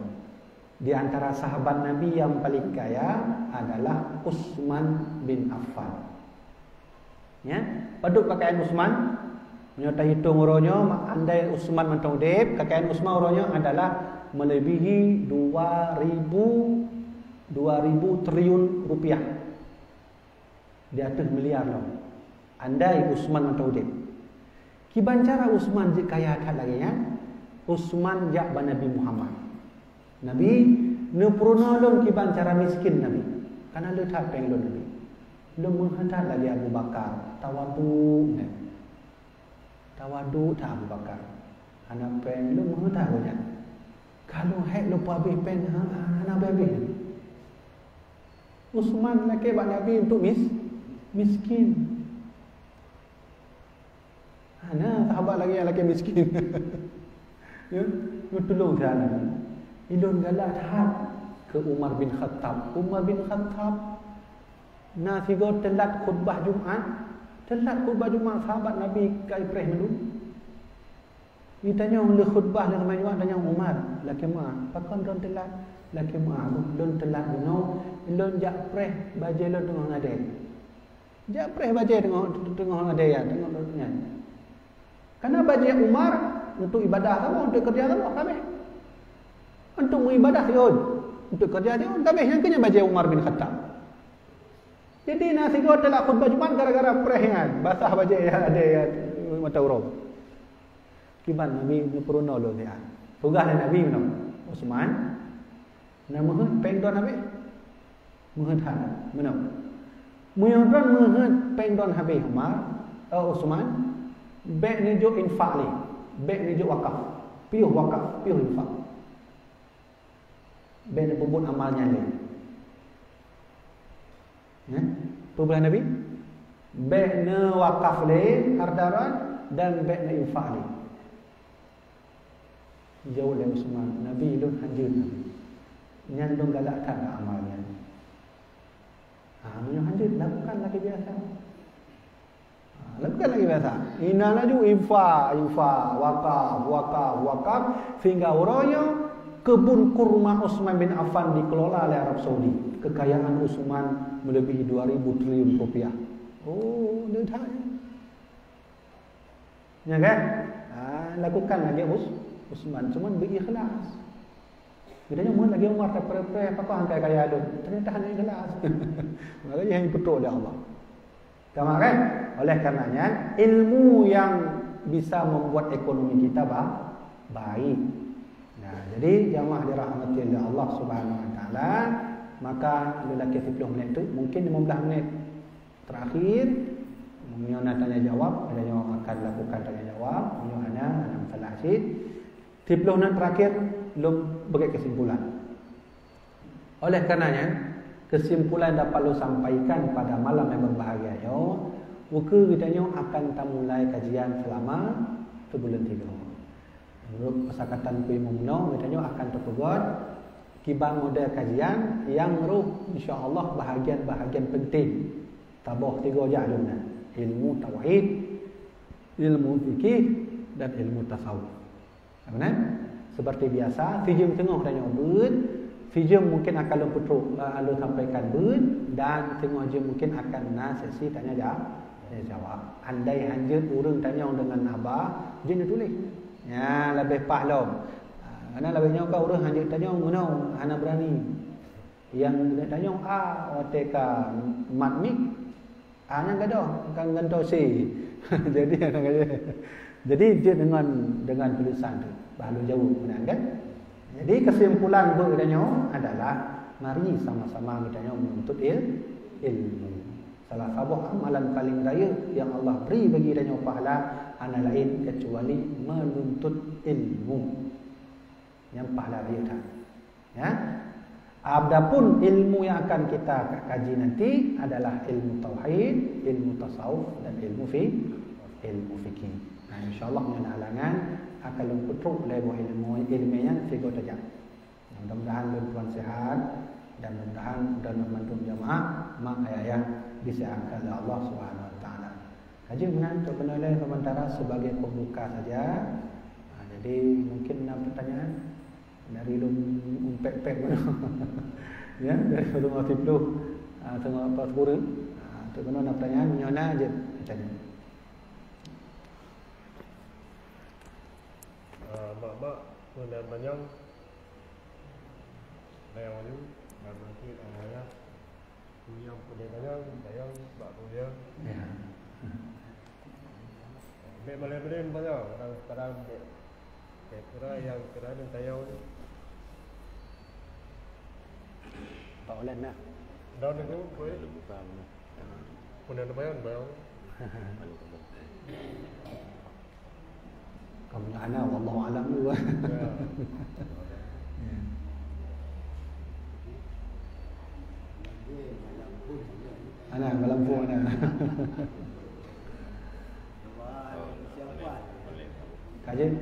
Di antara sahabat Nabi yang paling kaya adalah Utsman bin Affan. Ya, padub kekayaan Utsman? Meunyoe tahitong uroe nyoe, andai Utsman mantong udeb, kekayaan Utsman uroe nyoe adalah melebihi dua ribu, dua ribu triliun rupiah. Di ateueh miliar lom. Andai Utsman mantong udeb. Kiban cara Utsman jeuet kaya that lagée nyan? Utsman jak bak Nabi Muhammad. "Nabi, neupeurunoe lôn kiban cara miskin, Nabi. Kana le that péng lôn, Nabi. Lôn meuheuét that lagée Abu Bakar, tawadu nyan." Tawadu that Abu Bakar. Hana péng, lôn meuheuét that gobnyan. Ka lôn hék lôn peuhabéh péng, ha, ha, hana habéh-habéh. Utsman lakée bak Nabi untuk mis-, miskin. Nah, sahabat lagèe nyan lakèe miskin. Ya, geutulông siat. Ulôn galak that keu Umar bin Khattab. Umar bin Khattab na sigoe teulat khutbah Jumat. Teulat khutbah Jumat, sahabat Nabi ka ipreh mandum. Geutanyong lé khutbah lé seumayang Jumat, tanyong Umar, "Lakèe meu'ah, pakon lôn teulat?" "Lakèe meu'ah, lôn teulat bunoe, lôn jak preh bajèe lôn teungoh ngadèe." Jak preh bajèe teungoh, teungoh ngadèe, ya, teungoh nyan. Karena bajèe Umar untuk ibadah saboh, untuk keureuja saboh, ka abéh. Untuk meuibadah siôn, untuk keureuja siôn, ka abéh. Nyang keu nyan bajèe Umar bin Khattab. Jadi, na sigoe teulat khutbah Jumat gara-gara preh nyan, basah bajèe nyang ladèe nyan mata uroe. Kiban Nabi neupeurunoe lôn siat. Peugah lé Nabi meunoe, "Utsman, na meuheuet péng droen habéh?" "Meuheuet that." "Meunoe, meunyoe droen meuheuet péng droen habéh, Umar, eh, Utsman, bèk neujok infak lé, bèk neujok wakaf, piôh wakaf, piôh infak." Bèk neupeubuet amal nyan lé. Ya? Peugah Nabi, "Bèk neuwakaf lé hareuta droen dan bèk neuinfak lé." Jaweueb lé Utsman, "Nabi, lôn hanjeuet, Nabi. Nyan lôn galak that bak amal nyan." Ha, meunyoe hanjeuet, lakukan lagèe biasa. Ha, lakukan lagèe biasa. Inan laju infak, infak, wakaf, wakaf, wakaf, sehingga uroe nyoe keubun kurma Utsman bin Affan dikelola lé Arab Saudi. Kekayaan Utsman melebihi dua ribu triliun rupiah. Oh, le that. Ya kan? Ha, lakukan lagèe Us-, Utsman, cuman beu ikhlas. Geutanyoe meunan lagèe Umar, tapreh-preh, "Pakon han kaya lôn?" Ternyata hana ikhlas. Makanya hana peutrok lé Allah. Ka meu'ah kan? Oleh karenanya, ilmu yang bisa membuat ekonomi kita ba-, baik. Nah, jadi jamaah dirahmati oleh Allah Subhanahu Wa Taala, maka lelaki sepuluh menit tu, mungkin lima belas menit terakhir, meunyoe na tanya jawab, geutanyoe akan lakukan tanya jawab, meunyoe hana, hana masalah cit. Siplôh menit terakhir, lôn bagi kesimpulan. Oleh karenanya, kesimpulan dapat lôn sampaikan pada malam yang berbahagia nyoe, ukeue geutanyoe akan tamulai kajian selama sebulan tiga. Menurut kesepakatan Teungku Imum meunoe, geutanyoe akan tapeugöt kiban model kajian nyang roh, insya Allah, bahagian-bahagian penting. Taboh tiga jak lom nyan, ilmu tauhid, ilmu fikih, dan ilmu tasawuf. Beuna? Seperti biasa, sijeuem teungoh tanyoe beuet, sijeuem mungkin akan lôn peutrok, eh, lôn sampaikan beuet, dan teungoh jeuem mungkin akan na sesi tanya ja-, tanya jawab. Andai hanjeuet ureuëng tanyong deungon haba, jeuet neutuléh. Nyan leubeh paih lom. Ah, karena lagèe nyoe ka ureuëng hanjeuet tanyong meunoe hana beurani. Nyang geutanyoe, ah, watèe ka mat mik, ah, nyan gadôh, ka gantoe C. Jadi, jadi jeuet deungon, deungon peulusan tu, bah lôn jaweueb meunan kan. Jadi, kesimpulan beuet geutanyoe adalah mari sama-sama geutanyoe meununtut il-, ilmu. Salah saboh amalan paléng rayeuk nyang Allah bri bagi geutanyoe pahala hana laén keucuali meununtut ilmu. Nyan pahala rayeuk that. Ya. Adapun ilmu yang akan kita kaji nanti adalah ilmu tauhid, ilmu tasawuf, dan ilmu fi-, ilmu fikih. Nah, insya Allah, meunyoe na halangan, akan lôn peutrok lé boh ilmu, ilmu nyan sigoe tajak. Mudah-mudahan lôn tuan sehat, dan mudah-mudahan droeneuh mandum jamaah, mak ayah, diseuhatkan oleh Allah Subhanahu Wa Taala. Kaji meunan, untuk keunoe lé sementara sebagai pembuka saja. Ha, jadi, mungkin na pertanyaan dari lôn umpet-pet. Ya, dari lôn masih belum, ha, tengok apa sepuluh. Ha, untuk keunoe na pertanyaan, meunyoe na jeuet tanya. Ah, mak-mak, pun dan panjang. Panjang maju, dan mungkin, ah, ya. Kuliah pun dia panjang, panjang, bak kuliah. Ya. Bek malai-malai panjang, kadang-kadang bek. Bek kira yang kira ni tayau ni. Tak boleh nak. Daun itu, boleh. Pun ada bayang, bayang. Kamu anak, wallahu alam tu. Ya. Ya. Anak, malam pun anak. Ka jeuet,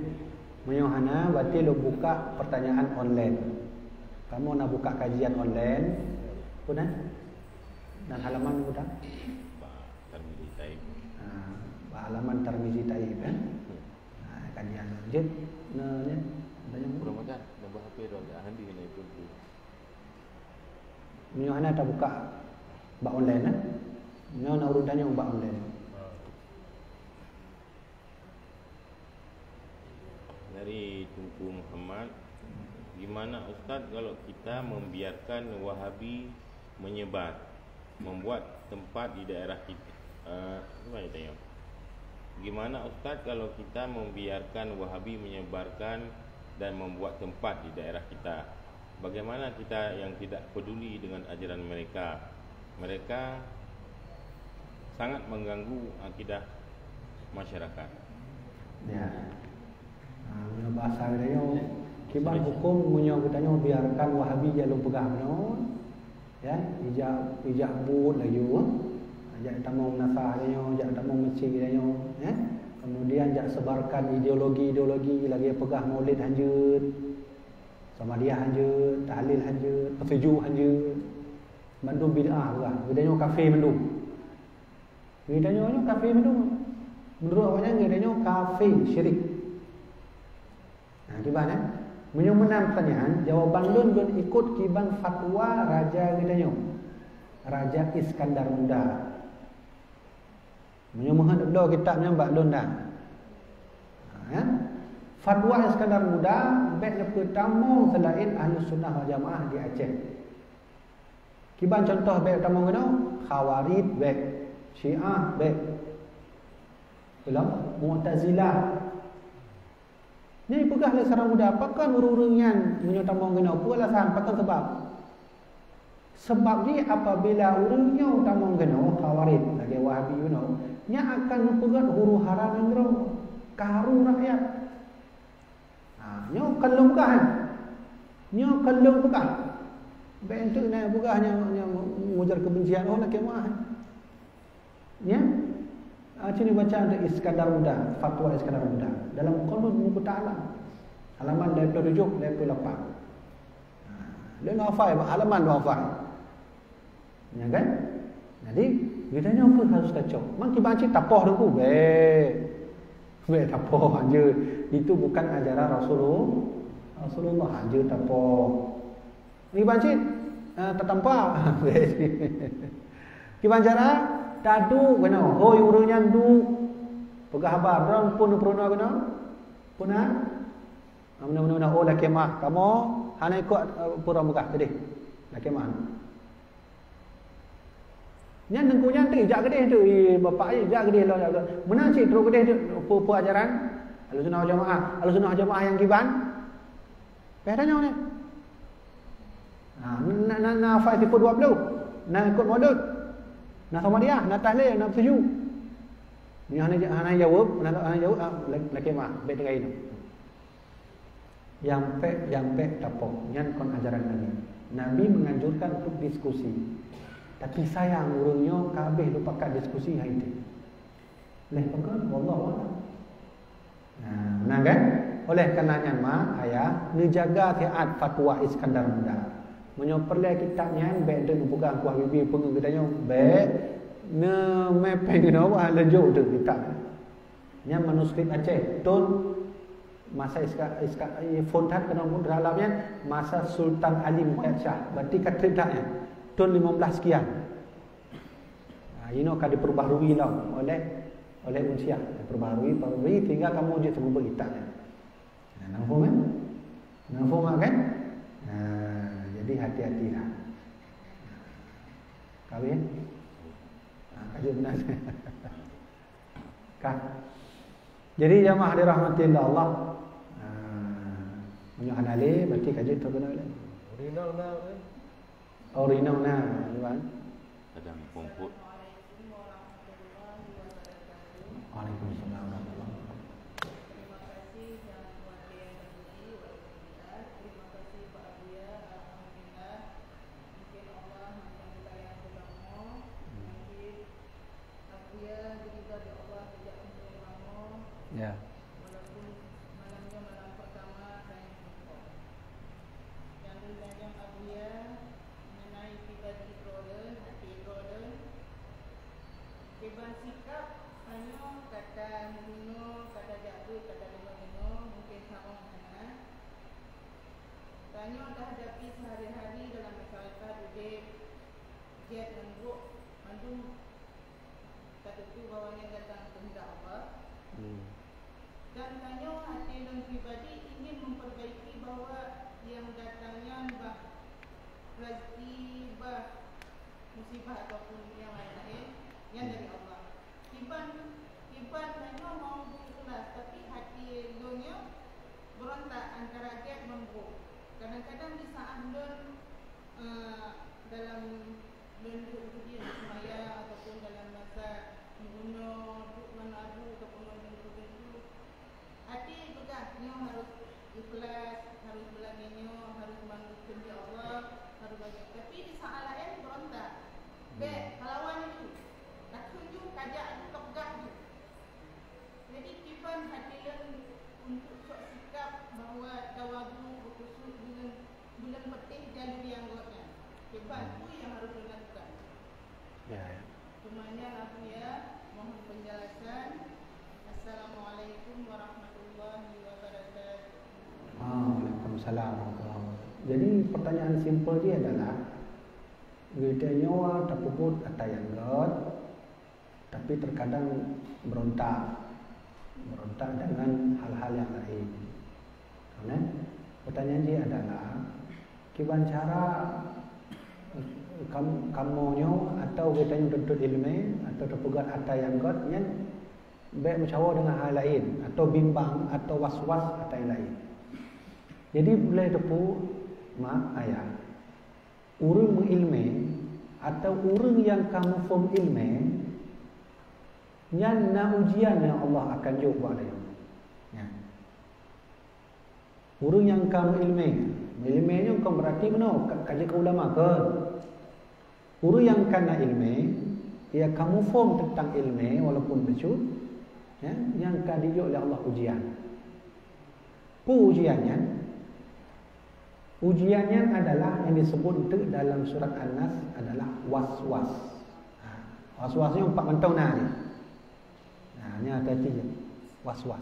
meunyoe hana, berarti lôn buka pertanyaan online. Kamoe na buka kajian online. Peue nan? Nan halaman peue tan? Bak Tarmizi Taib. Ha, bak halaman Tarmizi Taib, kan? Hmm. Ha, kajian jeuet, na, nya, tanya. Kurang makan, nambah H P tu agak handi kena ikut tu. Meunyoe hana tabuka bak online, eh? Nyoe na ureueng tanyong bak online. Dari Tungku Muhammad, gimana Ustaz kalau kita membiarkan Wahabi menyebar, membuat tempat di daerah kita? Eh, apa yang tanya? Gimana Ustaz kalau kita membiarkan Wahabi menyebarkan dan membuat tempat di daerah kita? Bagaimana kita yang tidak peduli dengan ajaran mereka? Mereka sangat mengganggu akidah masyarakat. Ya. Ha, meunyoe bahasa geutanyoe, kiban huköm meunyoe geutanyoe biarkan Wahabi jak lôn peugah bunoe, ya, ijak, ijak buet laju, jak tamong meunasah geutanyoe, jak tamong meuseujid geutanyoe, ya. Kemudian jak sebarkan ideologi-ideologi lagèe peugah Maulid hanjeuet, Samadiyah hanjeuet, tahlil hanjeuet, peutuju hanjeuet. Mandum bid'ah peugah. Geutanyoe kafé mandum. Geutanyoe nyoe kafé mandum. Meunurot awaknyan geutanyoe kafé, syirik. Nah, kiban, eh? Meunyoe meunan pertanyaan, jawaban lôn, lôn ikot kiban fatwa raja geutanyoe. Raja Iskandar Muda. Meunyoe meuheuet bloe kitab nyan bak lôn dah. Ha, ya? Fatwa Iskandar Muda, bèk neupeutamong seulaén Ahlus Sunnah wal Jamaah di Aceh. Kiban contoh bèk tamong keunoe, Khawarij bèk, Syiah bèk. Belom, Mu'tazilah. Nyan ipeugah lé Iskandar Muda, pakon ureueng-ureueng nyan meunyoe tamong keunoe, peue alasan, pakon sabab? Sabab jih apabila ureueng nyoe tamong keunoe, Khawarij, lagèe Wahabi keunoe, nyan akan neupeugöt huru-hara nanggroe, ka harôh rakyat. Ha, nyoe kon lôn peugah, eh. Nyoe kon lôn peugah. Bèk enteuk na peugah nyoe, nyoe mengujar kebencian, oh, lakèe meu'ah. Ya? Ah, sini baca ada Iskandar Muda, fatwa Iskandar Muda. Dalam Qanun Muqta' Alam. Halaman dua puluh tujuh, dua puluh lapan. Ha, lôn hafai, halaman lôn hafai. Ya kan? Jadi, geutanyoe peue harus tacok. Man kiban cit tapoh Teungku, bèk. Bèk tapoh hanjeuet. Itu bukan ajaran Rasulullah. Rasulullah hanjeuet tapoh. Kiban cit, eh, tatampa. Kiban cara, taduek keunoe. Hôi ureueng nyan duek. Peugah haba, droe phôn peurunoe keunoe. Peue na? Ah, meunan, meunan, meunan. Oh, lakèe meu'ah. Kamoe hana ikot, eh, peue ureueng peugah keudéh. Lakèe meu'ah. Nyan teungku nyan teuh, jak keudéh teuh, ih, bapak, ih, jak keudéh lom, jak keudéh. Meunan cit trok keudéh teuh, peue, peue ajaran Ahlussunnah wal Jamaah. Ahlussunnah wal Jamaah nyang kiban? Payah tanyong nyan. Ha, na, na, na hafai sifeut dua puluh. Na ikot Maulud. Na Samadiyah, na tahlil, na peutuju. Nyoe hana, hana jaweueb, hana, hana jaweueb, ah, la-, lakèe meu'ah, bèk tinggai nyoe. Nyang pèk, nyang pèk tapoh, nyan kon ajaran Nabi. Nabi menganjurkan untuk diskusi. Tapi sayang, ureueng nyoe ka habéh lôn pakat diskusi hai teuh. Leh pakon, wallahu a'lam. Nah, meunan kan? Oleh karena nyan, mak, ayah, neujaga siat fatwa Iskandar Muda. Meunyoe peureulèe kitab nyan, bèk deuh neupeugah kuah bibi peungeuh geutanyoe, bèk neumè péng keunoe, wah, leunyok teuh kitab. Nyan manuskrip Aceh, thôn masa Iska, Iska, eh, phôn that keunoe dalam nyan, masa Sultan Ali Muayyad Shah, berarti ka trép that nyan, thôn lima belas sekian. Ha, inoe ka diperbaharui lom oleh, oleh Unsiah, diperbaharui, perbaharui, sehingga kamoe jeuet seumeubeuet kitab nyan. Nah, na meuphom kan? Na meuphom kan? Nah, jadi hati-hatilah. Ka habéh? Nah, ka jeuet meunan. Ka. Jadi jamaah dirahmati Allah. Nah, meunyoe hana lé, berarti ka jeuet trok keunoe lé. Rinong na, kan? Oh, rinong na, Iwan. Kadang kompot. Waalaikumsalam warahmatullahi wabarakatuh. Terima kasih yang Tuhan Yang Tinggi, Wali Mulia. Terima kasih Pak Abuya, alhamdulillah. Mungkin Allah yang kita yang pertama, mungkin Abuya, jadi Allah sejak umur lama. Ya. Walaupun Jeuet nyang brok mandum tateupeue bahwa nyan datang keuheundak Allah. Hmm. Dan tanyoe até lôn pribadi ingin memperbaiki bahwa nyang datang nyan bah rezeki, bah musibah ataupun nyang laén-laén, nyan dari Allah. Kiban, kiban tanyoe mau beuikhlas, tapi até lôn nyoe beurontak antara jeuet ngon brok. Kadang-kadang di saat lôn eh, dalam lôn duek beudieng seumayang ataupun dalam masa meurunoe duek ngon abu ataupun ngon teungku-teungku, até peugah nyoe harus ikhlas, harus beulagèe nyoe, harus manut keuheundak Allah, harus bagaimana. Tapi di saat laén beurontak. Bèk, kalawan itu. Takheun ju, kajak ju, kapeugah ju. Jadi, kiban hati lôn untuk sok sikap bahwa tawadhu, berkhusyuk, buleuen, buleuen peutéh jalur nyang gèt nyan. Kiban peue nyang harôh lôn lakukan? Ya, ya. Cuma nyan, Abuya, mohon penjelasan. Assalamualaikum warahmatullahi wabarakatuh. Waalaikumsalam warahmatullahi wabarakatuh. Jadi, pertanyaan simple dia adalah, geutanyoe tapeubuet ata nyang gèt, tapi terkadang berontak. Berontak dengan hal-hal yang lain. Nah, pertanyaan jih adalah, kiban cara, eh, kam-, kamoe nyoe atau geutanyoe tuntut ileumèe atau teupeugah ata nyang gèt nyan bèk meucawa dengan hal lain atau bimbang atau was-was ata nyang lain. Jadi, boleh teupeu, mak, ayah. Ureueng meuileumèe atau ureueng nyang ka muphom ileumèe, nyan na ujian nyang Allah akan jok bak lé. Nyan. Ureueng nyang ka meuileumèe, meuileumèe nyoe kon berarti meunoe, ka, ka jeuet keu ulama, kon. Ureueng nyang ka na ileumèe, ia ka muphom teuntang ileumèe walaupun bacut, ya, nyang ka jijok lé Allah ujian. Peue ujian nyan? Ujian nyan adalah nyang disebut teuk dalam surat An-Nas adalah was-was. Ha, was-was nyoe pat mantong na jih. Nah, nyan hati-hati jih. Was-was.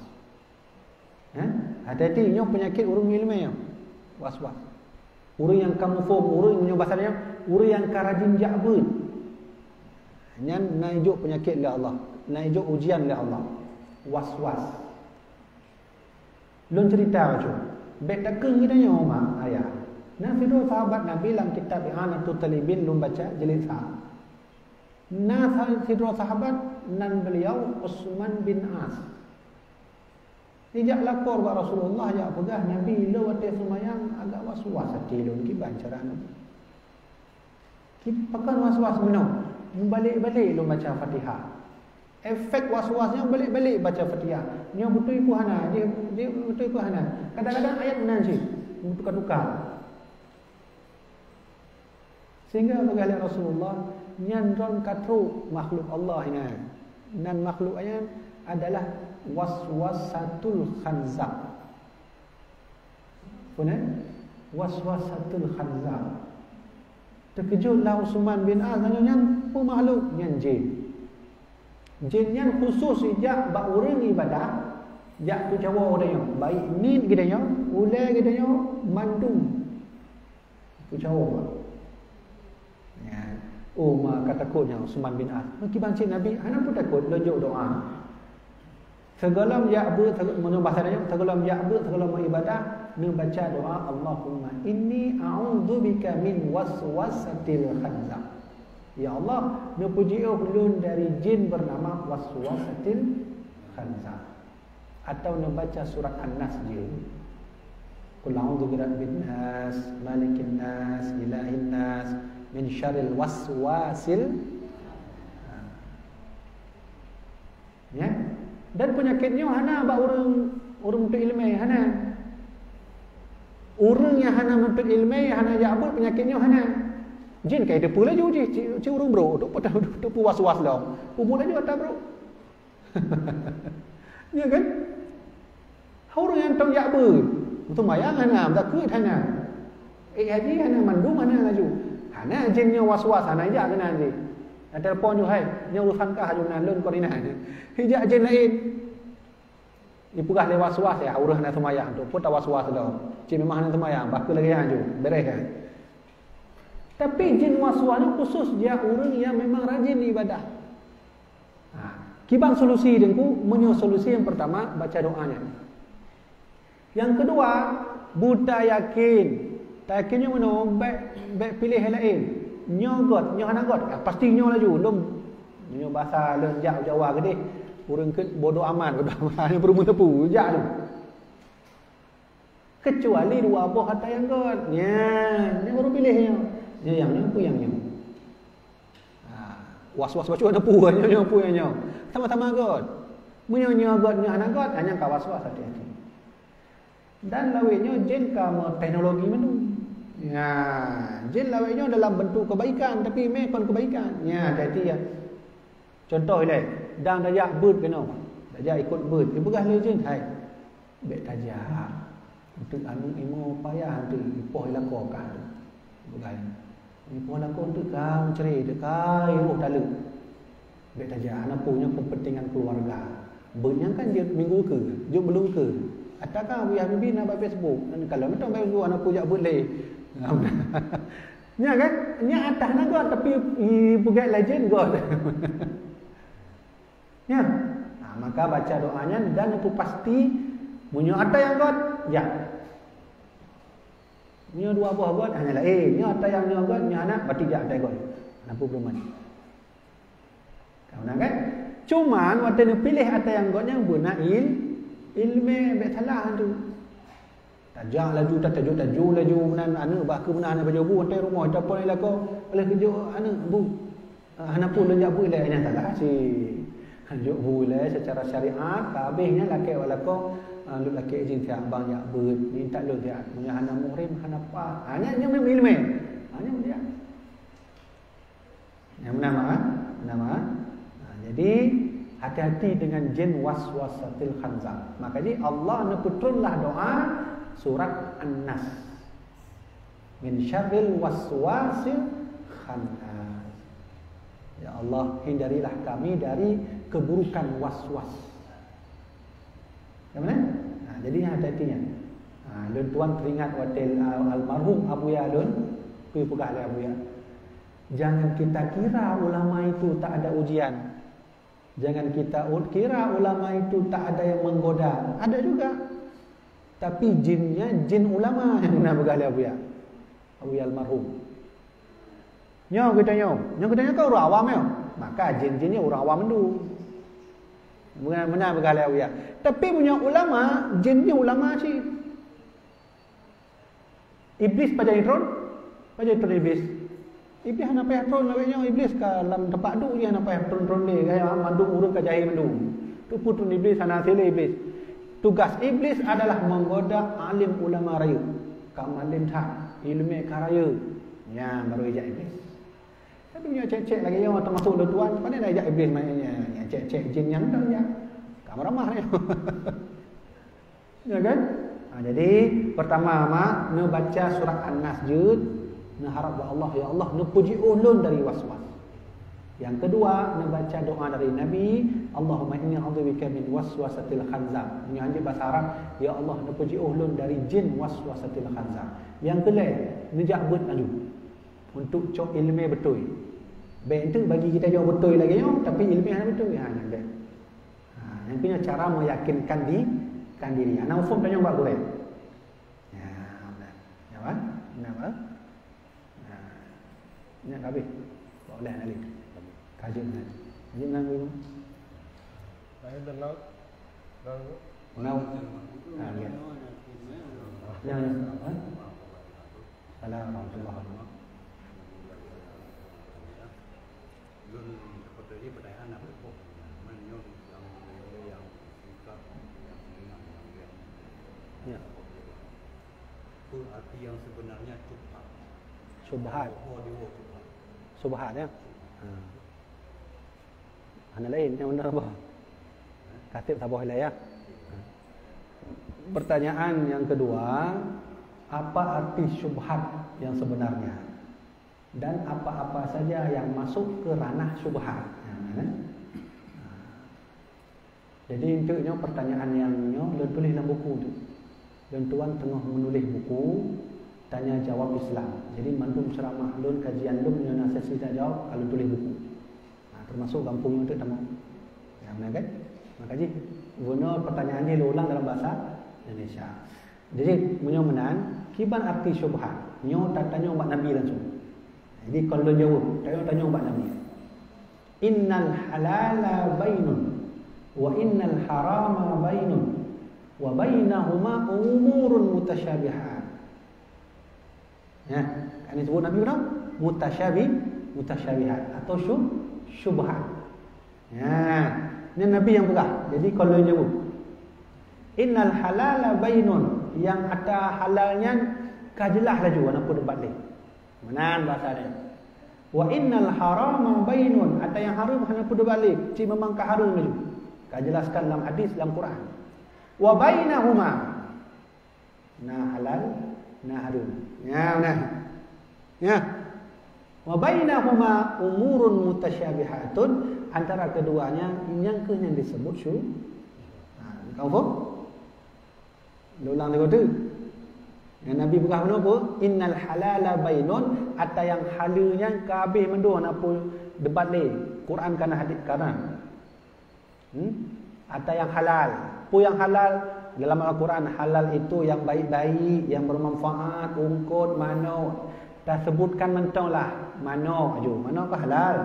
Ha? Hati-hati, nyoe peunyakét ureueng ileumèe nyoe. Was-was. Ureueng nyang ka muphom, ureueng meunyoe basa nyoe, ureueng nyang ka rajin jak beuet. Nyan na jijok peunyakét lé Allah, na jijok ujian lé Allah. Was-was. Lôn cerita bacut. Bèk takheun geutanyoe, mak, ayah. Na sidroe sahabat Nabi lam kitab I'anatut Talibin lôn baca jilid sa. Na sa-, sidroe sahabat nan beliau Utsman bin As. Jijak lapor bak Rasulullah, jak peugah, "Nabi, lôn watèe seumayang agak was-was até lôn, kiban cara lôn?" Ki-, pakon was-was meunoe? Meubalek-balek lôn baca Fatihah. Efek was-was nyoe balek-balek baca Fatihah. Nyoe beutôi peue hana, jih, jih beutôi peue hana. Kadang-kadang ayat meunan cit, meutuka-tuka. Sehingga peugah lé Rasulullah, nyan droe ka trok makhluk Allah nyan. Nan makhluk nyan adalah waswasatul khanzaq. Peue nan? Waswasatul khanzaq. Teukeujot lah Utsman bin Affan, nyan peue makhluk? Nyan jin. Jin nyan khusos jijak bak ureueng ibadah, jak peucawa geutanyoe, baik niet geutanyoe, ulèe geutanyoe, mandum. Peucawa. Ya. Oh, ma ka takot nyan Utsman bin Affan. Meukiban cit Nabi, hana peutakot, lôn jok doa. Sigohlom jak beuet, meunyoe basa tanyoe, sigohlom jak beuet, sigohlom meuibadah, neubaca doa, "Allahumma inni a'udzubika min waswasatil khanzaq." Ya Allah, neupeujiôh lôn dari jin bernama waswasatil khanzaq. Atau neubaca surat An-Nas jih. Qul a'udzu birabbin nas, malikin nas, ilahin nas, min syarril waswasil. Ya. Dan peunyakét nyoe hana bak ureueng, ureueng meuteuet ileumèe, hana. Ureueng nyang hana meuteuet ileumèe, hana jak beuet, peunyakét nyoe hana. Jin ka jiteupeue laju jih, cit, cit ureueng brok, untuk peutah, untuk peuwas-was lom. Peubuet laju ata brok. Ya kan? Ureueng nyang tông jak beuet, seumayang hana, zakeuet hana, ék haji hana, mandum hana laju. Hana jin nyoe was-was, hana jak keunan jih. Na telepon ju, "Hai, nyoe urusan kah laju, na lôn kon inan." Hijak jin laén. Ipeugah lé was-was, ya, ureueng hana seumayang, tu pun tawas-was lom. Cit memang hana seumayang, bah kheueh lagèe nyan ju, beres kan. Tapi jin waswas nyoe khusus jak ureuëng nyang memang rajin ibadah. Ha, kiban solusi Teungku, meunyoe solusi nyang pertama, baca doa nyan. Nyang keudua, buta yakin. Tayakin nyoe meunoe, bék, bék piléh nyang laén. Nyoe göt, nyoe hana göt. Ah, pasti nyoe laju. Lom, nyoe basa lôn jak Jawa keudeh. Ureuëng kheun bodoh amat, bodoh amat. Hana peurumoh teupeu, jak tu. Keucuali dua boh ata nyang göt. Nyan, nyan baru piléh nyoe. Nyoe nyang nyoe, peue nyang nyoe. Ha, was-was bacut na peue nyoe, nyoe peue nyoe. Sama-sama göt. Meunyoe nyoe göt, nyoe hana göt, ha, nyan ka was-was, hati-hati. Dan lawét nyoe jin ka meuteknologi mandum. Ya, jin lawét nyoe dalam bentuk kebaikan, tapi mé kon kebaikan. Ya, hati-hati ya. Contoh ilée, dang tajak beuet keunoe. Tajak ikot beuet. Dipeugah lé jin, "Hai, bék tajak. Eunteuk aneuk imoe payah eunteuk ipoh ilakoe kah tu." Peugah. Ipoh lakoe eunteuk ka meucre, eunteuk ka iroh taleuek. Bék tajak, hana peue nyoe keupeuntengan keuluwarga. Beuet nyan kan jeuet minggu keu, jeuet buleuen keu. Ata ka Buya Habibie na bak Facebook. Kalau mantong bak Facebook hana peue jak beuet lé. Nya kan? Nya ata hana göt tapi ipeugét lé jin göt. Nya. Ha, maka baca doa nyan dan neupeu pasti meunyoe ata nyang göt, ya. Nyoe dua boh göt, hana laén. Nyoe ata nyang nyoe göt, nyoe hana, berarti jak ata göt. Hana peue peurumoh. Ka meunan kan? Cuman watée neupiléh ata nyang göt nyang beuna il-, iéleumé bék salah tu. Tajak laju, tatajok-tajok laju meunan aneuk bak keu meunan aneuk bajôh bu, watée rumoh tapon lakoe, oleh keujo aneuk bu. Ah, hana peue lôn jak beuet lé, nyan salah cit. Jok beuet lé secara syariat, ka habéh nyan lakée bak lakoe, ah, lôn lakée izin siat bang jak beuet, minta lôn siat. Meunyoe hana muhrim, hana pa. Ah, nyan, nyan memang iéleumé. Ah, nyan dia. Nyang meunan, ah? Meunan, ah? Ah, jadi, hati-hati dengan jin waswasatil khannas. Maka jih Allah neupeutronlah doa surat An-Nas. Min syarril waswasil khannas. Ya Allah, hindarilah kami dari keburukan waswas. Ya mana? Ha, jadi hati-hati nyan. Ha, lôn tuan teringat watée al-, almarhum Abuya lôn, peue peugah lé Abuya. Jangan kita kira ulama itu tak ada ujian. Jangan kita u-, kira ulama itu tak ada yang menggoda. Ada juga. Tapi jinnya jin ulama nyang na peugah lé Abuya. Abuya almarhum. Nyoe geutanyoe, nyoe geutanyoe kan ureuëng awam nyoe. Maka jin-jin nyoe ureuëng awam mandum. Meunan, meunan peugah lé Abuya. Tapi meunyoe ulama, jin nyoe ulama cit. Iblis pajan jitron? Pajan jitron Iblis? Iblis hana payah tron lagée nyoe, Iblis ka lam teumpat duek jih hana payah tron-tron lé, gaya mandum ureuëng ka jahé mandum. Teupeu tron Iblis hana aséh lé Iblis. Tugas Iblis adalah menggoda alim ulama rayeuk. Ka malem that, iéleumé ka rayeuk. Nyan baru ijak Iblis. Tapi nyoe cék-cék lagée nyoe teumasuk lôn tuan, pane na ijak Iblis manyang nyan, nyan cék-cék jin nyan dak jak. Ka meuramah nyoe. Ya kan? Ha, jadi, pertama, mak, neubaca surat An-Nas jeuet, neuharap bak Allah, "Ya Allah, neupeujiôh lôn dari waswas." Yang kedua, neubaca doa dari Nabi, "Allahumma inni a'udzubika min waswasatil khannas." Nyoe hanjeuet bahasa Arab, "Ya Allah, neupeujiôh lôn dari jin waswasatil khannas." Yang keulhée, neujak beuet laju. Untuk cok iéleumé beutôi. Bék enteuk bagi kita jok beutôi lagée nyoe, tapi iéleumé hana beutôi. Ha, nyan bék. Ha, nyang keu nyoe cara meyakinkan di-, kan diri. Hana muphom tanyong bak gurée. Ya, beuna. Ya, kan? Beuna, kan? Ha. Nyan ka habéh. Boleh lagi. Ka jeuet nyan. Ka jeuet nyan dulu. Saya dengar. Dengar. Ha, ya. Ya, ya. Ha? Assalamualaikum warahmatullahi wabarakatuh. Lôn seperti ini pertanyaan apa kok? Menyong yang, yang singkat, yang menengah, yang, yang Ya. Itu arti yang sebenarnya syubhat. Syubhat. Oh, dia syubhat. Syubhat, ya? Ha. Hana lain, yang benar apa? Katik saboh ilai, ya? Pertanyaan yang kedua, apa arti syubhat yang sebenarnya? Dan apa-apa saja yang masuk ke ranah syubhat. Ha, kan? Jadi, enteuk nyoe pertanyaan nyang nyoe lôn tuléh lam buku tu. Lôn tuan teungoh meunuléh buku, tanya jawab Islam. Jadi mandum ceramah lôn, kajian lôn, meunyoe na sesi tanya jawab, ka lôn tuléh buku. Nah, termasuk gampông nyoe teuk tamong. Ya, beuna kan? Maka jih, bunoe pertanyaan jih lôn ulang dalam bahasa Indonesia. Jadi, meunyoe meunan, kiban arti syubhat? Nyoe tatanyong bak Nabi langsung. Jadi, kon lôn jaweueb, tatanyong bak Nabi. Innal halala bainun, wa innal harama bainun, wa bainahuma umurun mutasyabihat. Ya, kan disebut Nabi udah mutasyabi-, mutasyabihat atau syub-, syubhat. Ya, ini Nabi yang peugah. Jadi kalau nyebut, innal halala bainun, yang ata halal nyan ka jeulaih laju, hana peue debat lé. Meunan bahasa dia. Wa innal harama bainun, ata yang haram hana peue debat lé, cit memang ka haram laju. Ka jelaskan lam hadis, lam Quran. Wa bainahuma, na halal, na haram. Ya, nah. Ya. Wa bainahuma umurun mutasyabihatun, antara keduanya nyang keuh nyang disebut syu-, ha, kamu faham? Lôn ulang lagi tu. Yang Nabi peugah bunoe peue? Innal halala bainun, ata yang halal nyan ka habéh mandum, hana peue debat lé. Quran kana hadis kana. Hmm? Ata yang halal. Peue yang halal? Dalam Al-Quran, halal itu yang baik-baik, yang bermanfaat, ungkot, manok. Tasebutkan mantong lah, manok aju. Manok ka halal.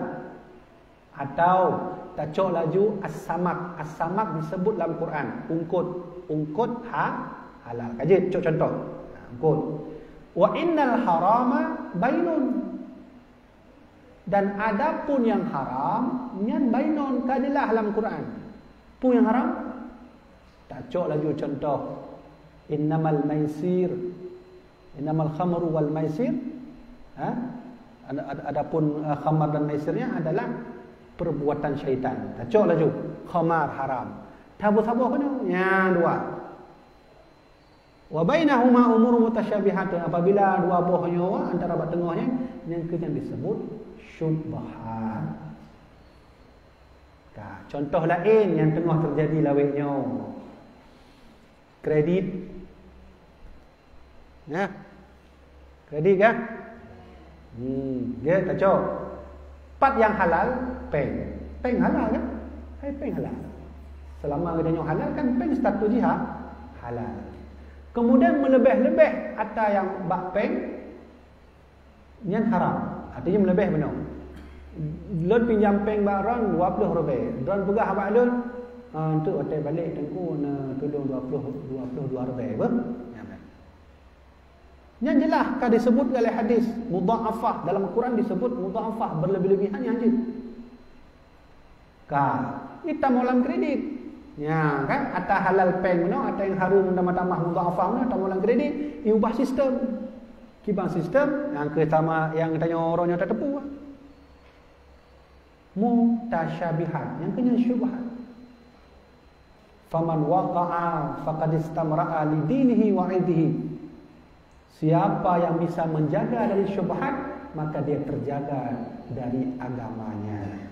Atau tacok laju as-samak. As-samak disebut lam Quran, ungkot. Ungkot ha-, halal. Ka jeuet, cok contoh. Ha, ungkot. Wa innal harama bainun. Dan adapun yang haram, nyan bainun, ka jeulaih lam Quran. Peue nyang haram? Tacok laju contoh, innamal maisir, innamal khamru wal maisir, ha? Ad-, ad-, adapun, eh, khamar dan maisirnya adalah perbuatan syaitan. Tacok laju, khamar haram. Taboh-saboh keunoe, nyang dua. Wa bainahuma umur mutasyabihatun, apabila dua boh nyoe antara bak teungoh nyan, nyang keu nyang disebut syubhat. Ka, contoh laén nyang teungoh teujadi lawét nyoe. Kredit. Nah. Kredit kan? Hmm, dia tacok. Pat yang halal, péng. Péng halal kan? Hai péng halal. Selama geutanyoe halal kan péng status jih ha-, halal. Kemudian meuleubeh-leubeh ata yang bak péng, nyan haram. Artinya meuleubeh bunoe. Lôn pinjam péng bak droen dua ploh ribèe. Droen peugah bak lôn, "Ah, enteuk watèe balek Teungku neutulông dua ploh, dua ploh dua ribèe." Beuh? Nyan. Nyan jeulaih ka disebut dalam hadis mudha'afah, dalam Quran disebut mudha'afah, berlebih-lebihan nyan jeuet. Ka, ita mo lam kredit. Nya kan, ata halal péng meunoe, ata yang haram tamah-tamah mudha'afah meunoe, ita mo lam kredit, iubah sistem. Kiban sistem, nyang keu sama, nyang tanyoe uroe nyoe tateupeue. Mutasyabihat, nyang keu nyan syubhat. Faman waqa'a faqad istamra'a li dinihi wa irdihi. Siapa yang bisa menjaga dari syubhat, maka dia terjaga dari agamanya.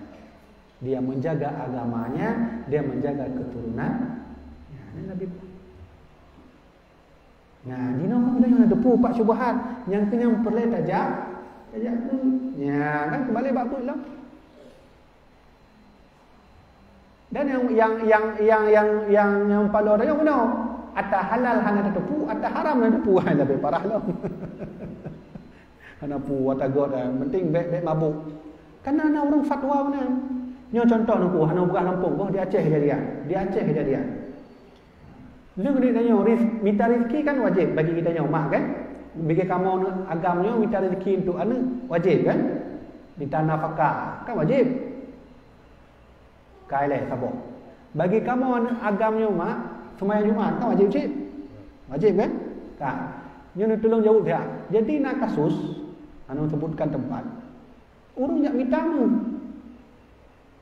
Dia menjaga agamanya, dia menjaga keturunan. Ya, ini Nabi. Nah, jinoe meunyoe na teupeu pat syubhat, nyang keu nyan peureulèe tajak, tajak beuet. Nya, kan keumbali bak beuet lom. Dan nyang, nyang, nyang, nyang, nyang, nyang paloe tanyoe bunoe, ata halal hana tateupeue, ata haram na tateupeue, hai leubeh parah lom. Hana peue ata göt, eh, penting bèk, bèk mabök. Kana na ureueng fatwa meunan. Nyoe contoh Teungku, hana peugah gampông, boh di Aceh kejadian. Di Aceh kejadian. Lheueh geutanyoe riz-, mita rezeki kan wajéb bagi geutanyoe mak kan? Bagi kamoe agam nyoe mita rezeki untuk aneuk wajéb kan? Mita nafkah kan wajéb. Ka ilèe saboh. Bagi kamoe aneuk agam nyoe mak, seumayang Jumat kan wajéb cit? Wajéb kan? Ka. Nyoe neutulông jaweueb siat. Jadi na kasus, hana sebutkan teumpat. Ureueng jak mita meuh.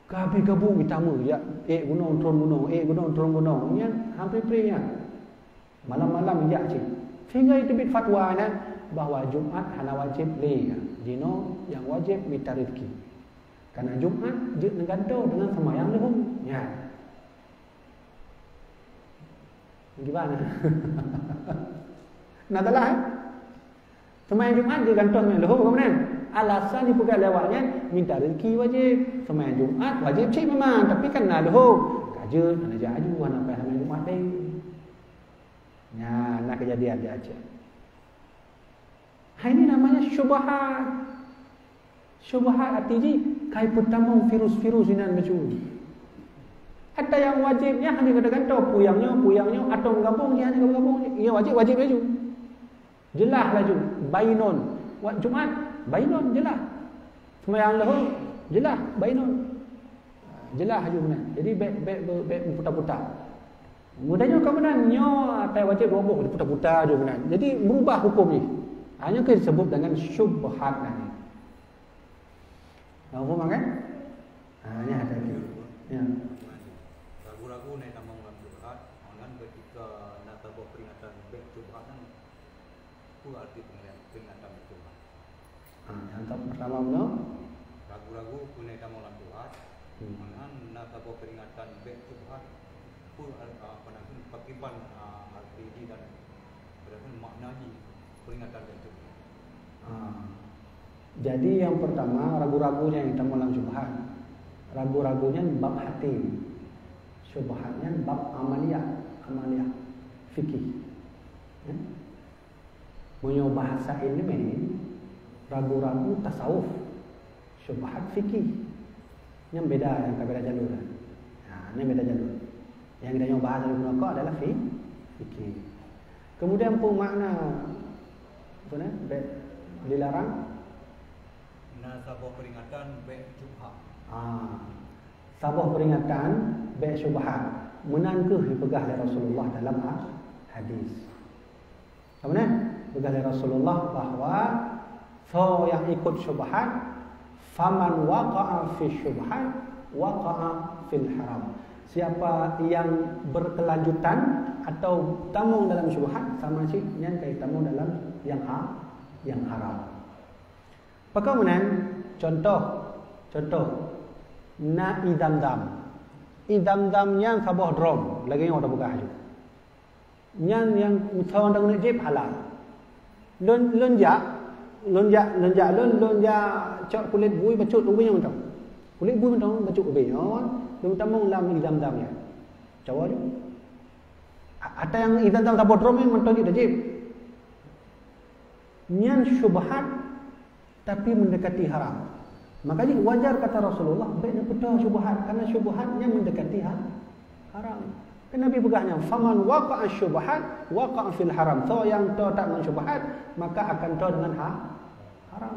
Ka habéh gabuk mita meuh, jak ék gunong tron gunong, ék gunong tron gunong. Nyan han pré-pré nyan. Malam-malam jak cit. Sehingga jiteubiet fatwa nyan bahwa Jumat hana wajéb lé nyan. Jinoe nyang wajéb mita rezeki. Karena Jumat jeuet neugantoe deungon seumayang leuhô. Nyan. Gimana? Na salah, eh? Seumayang Jumat geugantoh seumayang leuhô, bukan meunan? Alasan jipeugah lé awak nyan, mita rezeki wajéb. Seumayang Jumat wajéb cit memang, tapi kan na leuhô. Ka jeuet, hana jak aju, hana payah seumayang Jumat deh. Nyan, na keujadian di Aceh. Hai, ini namanya syubhat. Syubhat arti jih, kai peutamong virus-virus inan bacut. Ata nyang wajéb nyan hana geugantoh, puyang nyoe, puyang nyoe, atau gabong jih hana gabong, ya wajéb, wajéb laju. Jeulaih laju, bainun. Wak Jumat, bainun, jeulaih. Seumayang leuhô, jeulaih, bainun. Jeulaih laju meunan. Jadi, bék, bék, bék, bék meuputa-puta. Mudah nyoe ka meunan, nyoe atai wajéb roboh, diputa-puta laju meunan. Jadi, berubah hukum jih. Ha, nyoe ka disebut dengan syubhat nyan. Nah, hukum kan? Ha, nyan hati-hati. Ya. Ragu-ragu na tamong lam syubhat, maka ketika na saboh peringatan bék syubhat nyan, peue arti peringatan, peringatan bék syubhat? Ha, nyang pertama bunoe. Ragu-ragu keuneuk tamong lam syubhat. Hmm. Meunan na saboh peringatan bék syubhat. Peue, ah, apa nama, pakiban, ah, arti jih dan padahai makna jih peringatan bék syubhat. Ha. Jadi yang pertama, ragu-ragu nyang tamong lam syubhat. Ragu-ragu nyan bab haté. Syubhat nyan bab amaliyah, amaliyah fikih. Ya. Meunyoe bahasa ileumèe, ragu-ragu tasawuf, syubhat fikih. Nyan beda, nyan ka beda jalur. Ha, nyan beda jalur. Nyang geutanyoe bahas lom keunoe adalah fi-, fikih. Kemudian peue makna, apa nama, bék dilarang? Na saboh peringatan bék syubhat. Ah, saboh peringatan bék syubhat. Meunan kheueh dipeugah lé Rasulullah dalam ha-, hadis. Ka meunan? Peugah lé Rasulullah bahwa soe nyang ikut syubhat, "Faman waqa'a fi syubhat, waqa'a fil haram." Siapa yang berkelanjutan atau tamong dalam syubhat, sama cit nyan ka tamong dalam yang ha-, yang haram. Pakon meunan? Contoh, contoh, na ie Zam-Zam. Ie Zam-Zam nyan saboh drom, lagèe nyoe tapeugah laju. Nyan nyang soe nyang keuneuk jieb halal. Lôn, lôn jak, lôn jak, lôn jak, lôn, lôn jak cok kulét bui bacut ubé nyoe mantong. Kulét bui mantong bacut ubé nyoe, lôn tamong lam ie Zam-Zam nyan. Cawa laju. A-, ata nyang ie Zam-Zam saboh drom nyan mantong jih tajieb. Nyan syubhat tapi mendekati haram. Maka jih wajar kata Rasulullah, bék neupeutoe syubhat, karena syubhat nyan mendekati ha-, haram. Kan Nabi peugah nyan, "Faman waqa'a syubhat, waqa'a fil haram." Soe nyang toe that ngon syubhat, maka akan toe dengan ha-, haram.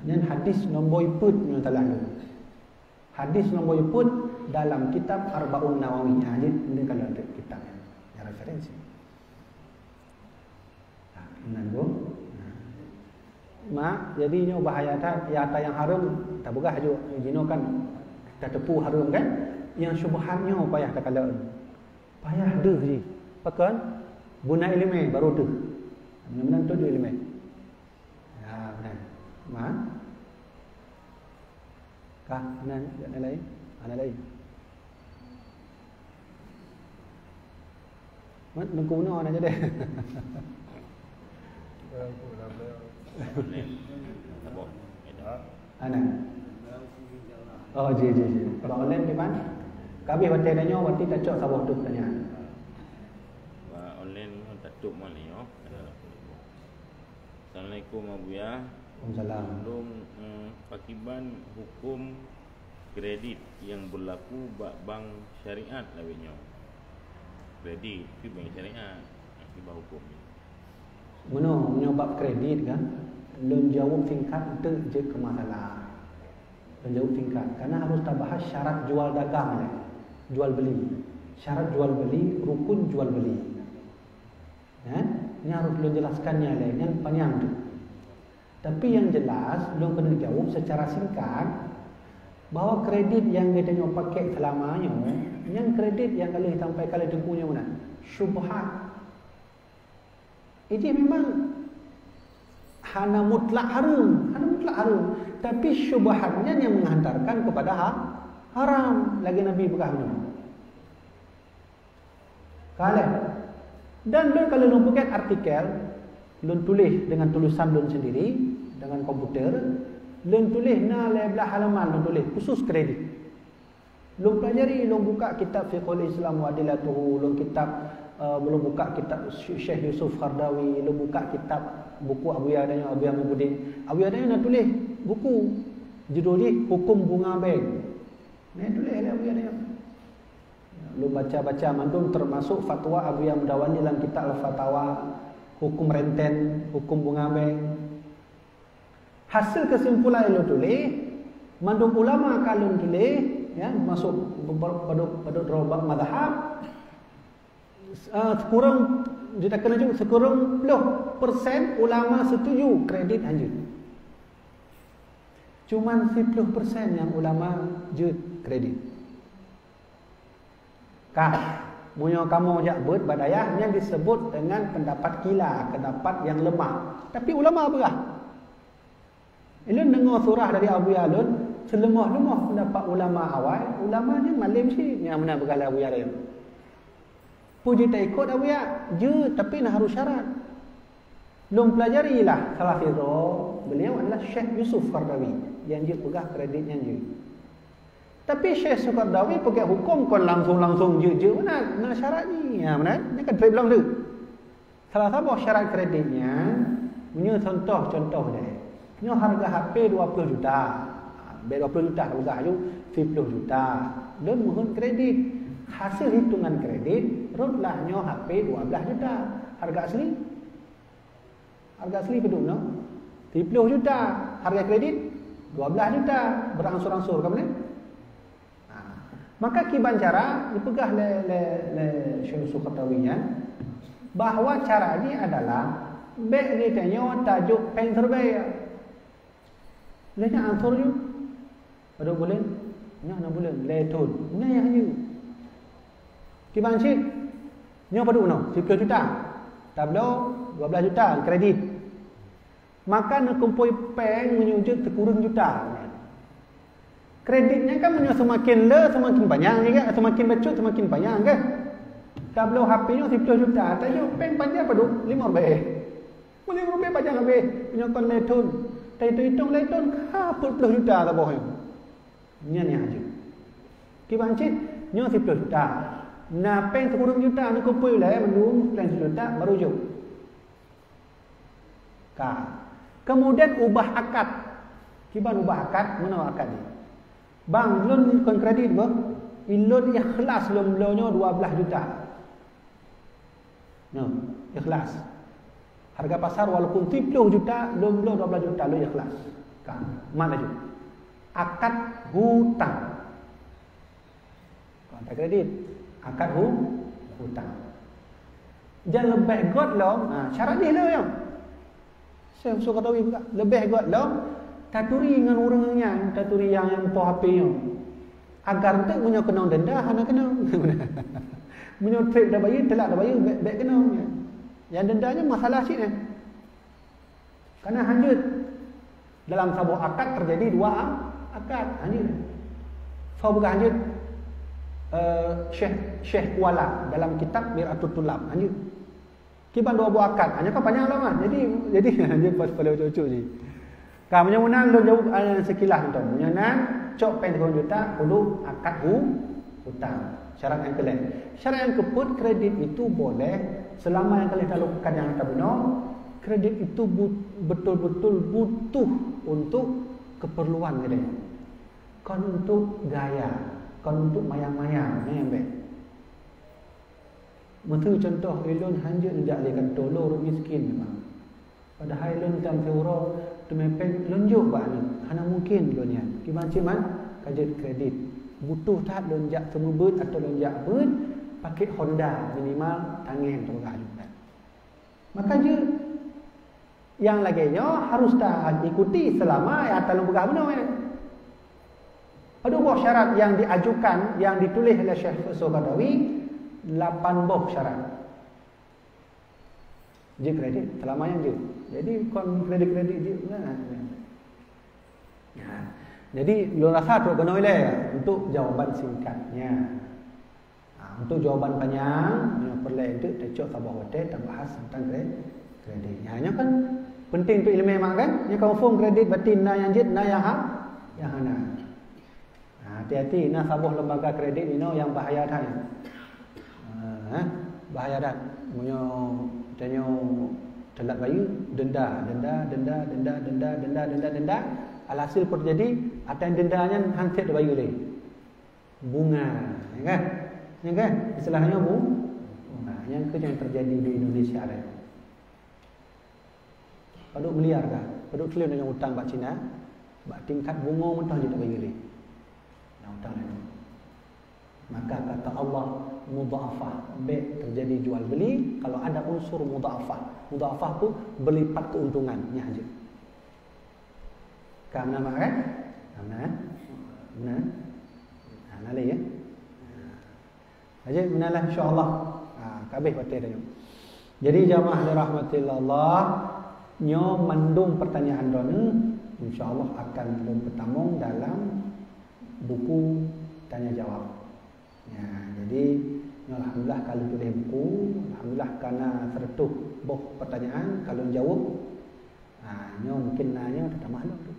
Nyan hadis nombor ipeuet nyoe talah nyoe. Hadis nombor ipeuet dalam kitab Arbaun Nawawi. Ha, jadi, ni kalau ada kitab nyan, nyan referensi. Nah, meunan, Bu. Nah. Mak, jadi nyoe bahaya that, ya, ata nyang hareuem, tapeugah ju, jinoe kan, tateupeue hareuem kan? Nyang syubhat nyoe payah takalon. Payah deuh jih. Pakon? Beuna ileumèe baru deuh. Meunan-meunan teuh ileumèe. Ya, meunan. Mak? Kah, meunan, jak na laén? Hana laén. Mat, nungku bunoe na jadi. Online. Saboh. Ana. Oh, ji, ji, ji. Bak online di mana? Ka abéh watèe tanyoe, watèe tacok saboh tu tanya. Bak online tatop mah nyoe. Assalamualaikum, Abuya. Waalaikumsalam. Lôn, eh, pakiban hukum kredit nyang beulaku bak bank syariat lawét nyoe? Kredit, tapi bank syariat, pakiban hukum. Meunoe, meunyoe bab kredit kan, lôn jaweueb singkat eunteuk jeuet keu masalah. Lôn jaweueb singkat, karena harus tabahas syarat jual dagang lé, jual beli. Syarat jual beli, rukun jual beli. Ya, ini harus lôn jelaskan nyan lé, nyan panyang tu. Tapi yang jelas, lôn keuneuk jaweueb secara singkat, bahwa kredit nyang geutanyoe pakai selama nyoe, nyan kredit nyang ka lheueh sampaikan lé Teungku nyoe meunan. Syubhat. Jadi memang hana mutlak hareuem, hana mutlak hareuem. Tapi syubhatnya yang menghantarkan kepada ha-, haram. Lagi Nabi peugah nyoe. Ka lheueh. Dan lôn ka lôn peugét artikel, Lôn tuléh deungon tulisan lôn sendiri, deungon komputer. Lôn tuléh na lhèe blaih halaman lôn tuléh khusus kredit. Lôn pelajari, lôn buka kitab Fiqhul Islam wa Adillatuhu, lôn kitab, eh, lôn buka kitab Sy-, Syekh Yusuf Qaradawi, lôn buka kitab buku Abuya Danyoe, Abuya Muhibbuddin. Abuya Danyoe na tuléh buku, judul jih Hukum Bunga Bank. Na tuléh lé Abuya Danyoe. Lôn baca-baca mandum, termasuk fatwa Abuya Mudawani dalam kitab Al-Fatawa, hukum renten, hukum bunga bank. Hasil kesimpulan lôn tuléh, mandum ulama ka lôn tuléh, ya, masuk be-, be-, padub, padub droe bak mazhab, eh, sekurang, jeuet takheun laju, sekurang ploh persen ulama setuju kredit hanjeuet. Cuman siploh persen nyang ulama jeuet kredit. Ka, meunyoe kamoe jak beuet bak dayah, nyan disebut dengan pendapat kila, pendapat yang lemah. Tapi ulama peugah. Ulôn deungoe surah dari Abuya lôn, seuleumoh-leumoh pendapat ulama awai, ulama nyan malem cit, nyang meunan peugah lé Abuya lôn. Peue jeuet taikot Abuya? Jeuet, tapi na harus syarat. Lôn pelajari lah salah sidroe, beliau adalah Syekh Yusuf Qaradawi, nyang jeuet peugah kredit nyan jeuet. Tapi Syekh Yusuf Qaradawi peugah hukum kon langsung-langsung jeuet-jeuet meunan, na syarat jih. Ha, meunan, nyan ka trép lom tu. Salah saboh syarat kredit nyan, meunyoe contoh, contoh deh. Nyoe harga H P dua ploh juta. Ha, bèk dua ploh juta, peugah aju siploh juta. Lôn mohon kredit. Hasil hitungan kredit, rot lah nyoe H P dua blaih juta. Harga asli? Harga asli padum nyoe? Siploh juta. Harga kredit? Dua blaih juta. Berangsur-angsur, kan beuna? Ha. Maka kiban cara dipeugah lé, lé, lé Syekh Yusuf Qaradawi nyan, bahwa cara jih adalah bèk geutanyoe tajok péng siribèe. Lheueh nyan angsur ju. Padum buleuen? Nyoe na buleuen, lhèe thon. Nyan nyang hanjeuet. Kiban cit? Nyoe padum nyoe? Siploh juta. Tabloe dua blaih juta kredit. Maka neukumpôi péng meunyoe jeuet sikureueng juta. Kredit nyan kan meunyoe seumaken le, seumaken panyang, ya kan? Seumaken bacut, seumaken panyang, kan? Tabloe H P nyoe siploh juta, tajok péng panjang padum? Limong ribèe. Meunyoe ribèe panyang habéh, meunyoe kon lhèe thon. Taitong-itong lhèe thon, ka peuet ploh juta saboh nyoe. Nyan nyang hanjeuet. Kiban cit, nyoe siploh juta. Na péng sikureueng juta, neukumpôi lé mandum péng sijuta, baru jok. Ka. Kemudian ubah akad. Kiban ubah akad, meunoe akad nyan. Bang, lôn kon kredit beuh. Ilôn ikhlas lôn bloe nyoe dua blaih juta. Nyoe, ikhlas. Harga pasar walaupun siploh juta, lôn bloe dua blaih juta, lôn ikhlas. Ka, mat laju. Akad hutang. Kontrak kredit, akad hu-, hutang. Jan leubeh göt lom, ha, syarat jih lom nyoe. Syekh Yusuf Qaradawi peugah, leubeh göt lom, taturi ngon ureueng nyan, taturi nyang, nyang po H P nyoe. Agar enteuk meunyoe keunong denda, hana keunong. Meunyoe trép tabayeue, telat tabayeue, bèk, bèk keunong nyan. Nyang denda nyan masalah cit nyan. Karena hanjeuet. Dalam saboh akad terjadi dua a-, akad. Hanjeuet. Soe peugah hanjeuet? Eh, Syekh, Syekh Kuala dalam kitab Mir'atut Tulab. Hanjeuet. Kiban dua boh akad. Hanya kan panyang lom kan. Jadi, jadi hanjeuet pas pada ucuk-ucuk jih. Ka, meunyoe meunan lôn jaweueb, eh, sekilas tu. Meunyoe nan, cok péng sikureueng juta, kudok akad hu-, hutang. Syarat nyang keulhèe. Syarat nyang keupeuet, kredit itu boleh selama nyang ka lheueh talakukan nyang tabunoe, kredit itu bu-, betul-betul butuh untuk keperluan geutanyoe. Kon untuk gaya, kon untuk mayang-mayang, nyan nyang bèk. Meuteumé contoh, ulôn hanjeuet neujak lé kantô, lôn ureueng miskin memang. Padahai lôn tam siuroe teumé péng lôn jok bak aneuk, hana mungken lôn nyan. Kiban cit man, ka jeuet kredit. Butuh that lôn jak seumeubeuet atawa lôn jak beuet, pakèk Honda minimal tangen teupeugah lôn nyan. Maka jeuet. Nyang lagèe nyoe harus taikuti selama nyang ata lôn peugah bunoe nyan. Padum boh syarat nyang diajukan, nyang dituléh lé Syekh Yusuf Qaradawi, lapan boh syarat. Jeuet kredit, selama nyan jeuet. Jadi, kon kredit-kredit jeuet, nah. Nah, jadi, lôn rasa trok keunoe ilèe untuk jawaban singkatnya. Ha, untuk jawaban panyang, nyoe peureulèe eunteuk tacok saboh watèe tabahas teuntang kre-, Kredit. Ha, nyoe kan penting untuk ileumèe mak kan? Nyoe kan muphom kredit batin na nyang jeuet, na nyang ha-, nyang hana. Ha, hati-hati, na saboh lembaga kredit inoe nyang bahaya that. Ha, bahaya that. Meunyoe tanyoe teulat bayeue, denda, denda, denda. Alhasil peuteujadi, atra denda nyan han sép bayeue lé. Bunga, ya kan? Ya kan? Istilahnya bu-, bunga. Nyang keu nyang teujadi di Indonesia tadi. Padub miliar kah? Padub triliun nyang utang bak Cina, bak tingkat bungo mantong jeuet tabayeue lé. Nyang utang nyan. Maka kata Allah, mudha'afah, bèk teujadi jual beli kalau ada unsur mudha'afah. Mudha'afah tu berlipat keuntungan, nyan jeuet. Ka meunan mak kan? Ka meunan? Meunan? Ha, na lé ya. Ha. Aja meunan lah, insya-Allah. Ha, ka habéh watèe dah nyoe. Jadi jamaah dirahmati Allah, nyoe mandum pertanyaan droeneuh, insya-Allah akan lôn peutamong dalam buku tanya jawab. Ya, jadi nyoe alhamdulillah ka lôn tuléh buku, alhamdulillah ka na seratus boh pertanyaan ka lôn jaweueb. Ha, nyoe mungkin na nyoe teutamah lom tu.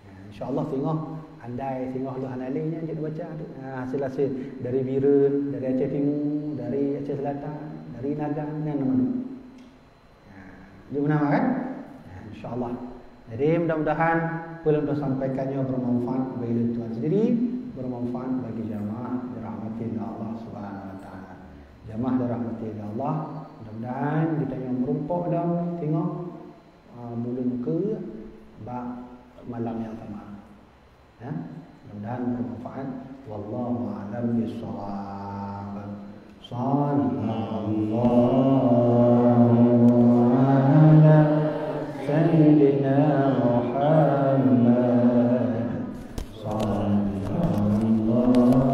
Ha, insya-Allah singoh, andai singoh lôn hana lé nyan jeuet baca tu. Ha, hasil-hasil dari Bireuen, dari Aceh Timu, dari Aceh Selatan, dari Nagan, nyan na mandum. Ha, jeuet meunan kan? Ha, insya-Allah. Jadi mudah-mudahan peue nyang lôn sampaikan nyoe bermanfaat bagi lôn tuan sendiri, bermanfaat bagi jamaah dirahmati Allah Subhanahu wa taala. Jamaah dirahmati Allah, mudah-mudahan geutanyoe meurumpok lom singoh ah, buleuen keue bak malam nyang sama. Ya, mudah-mudahan bermanfaat. Wallahu a'lam bishawab. Sallallahu ala sayyidina Muhammad. Sallallahu alaihi wasallam.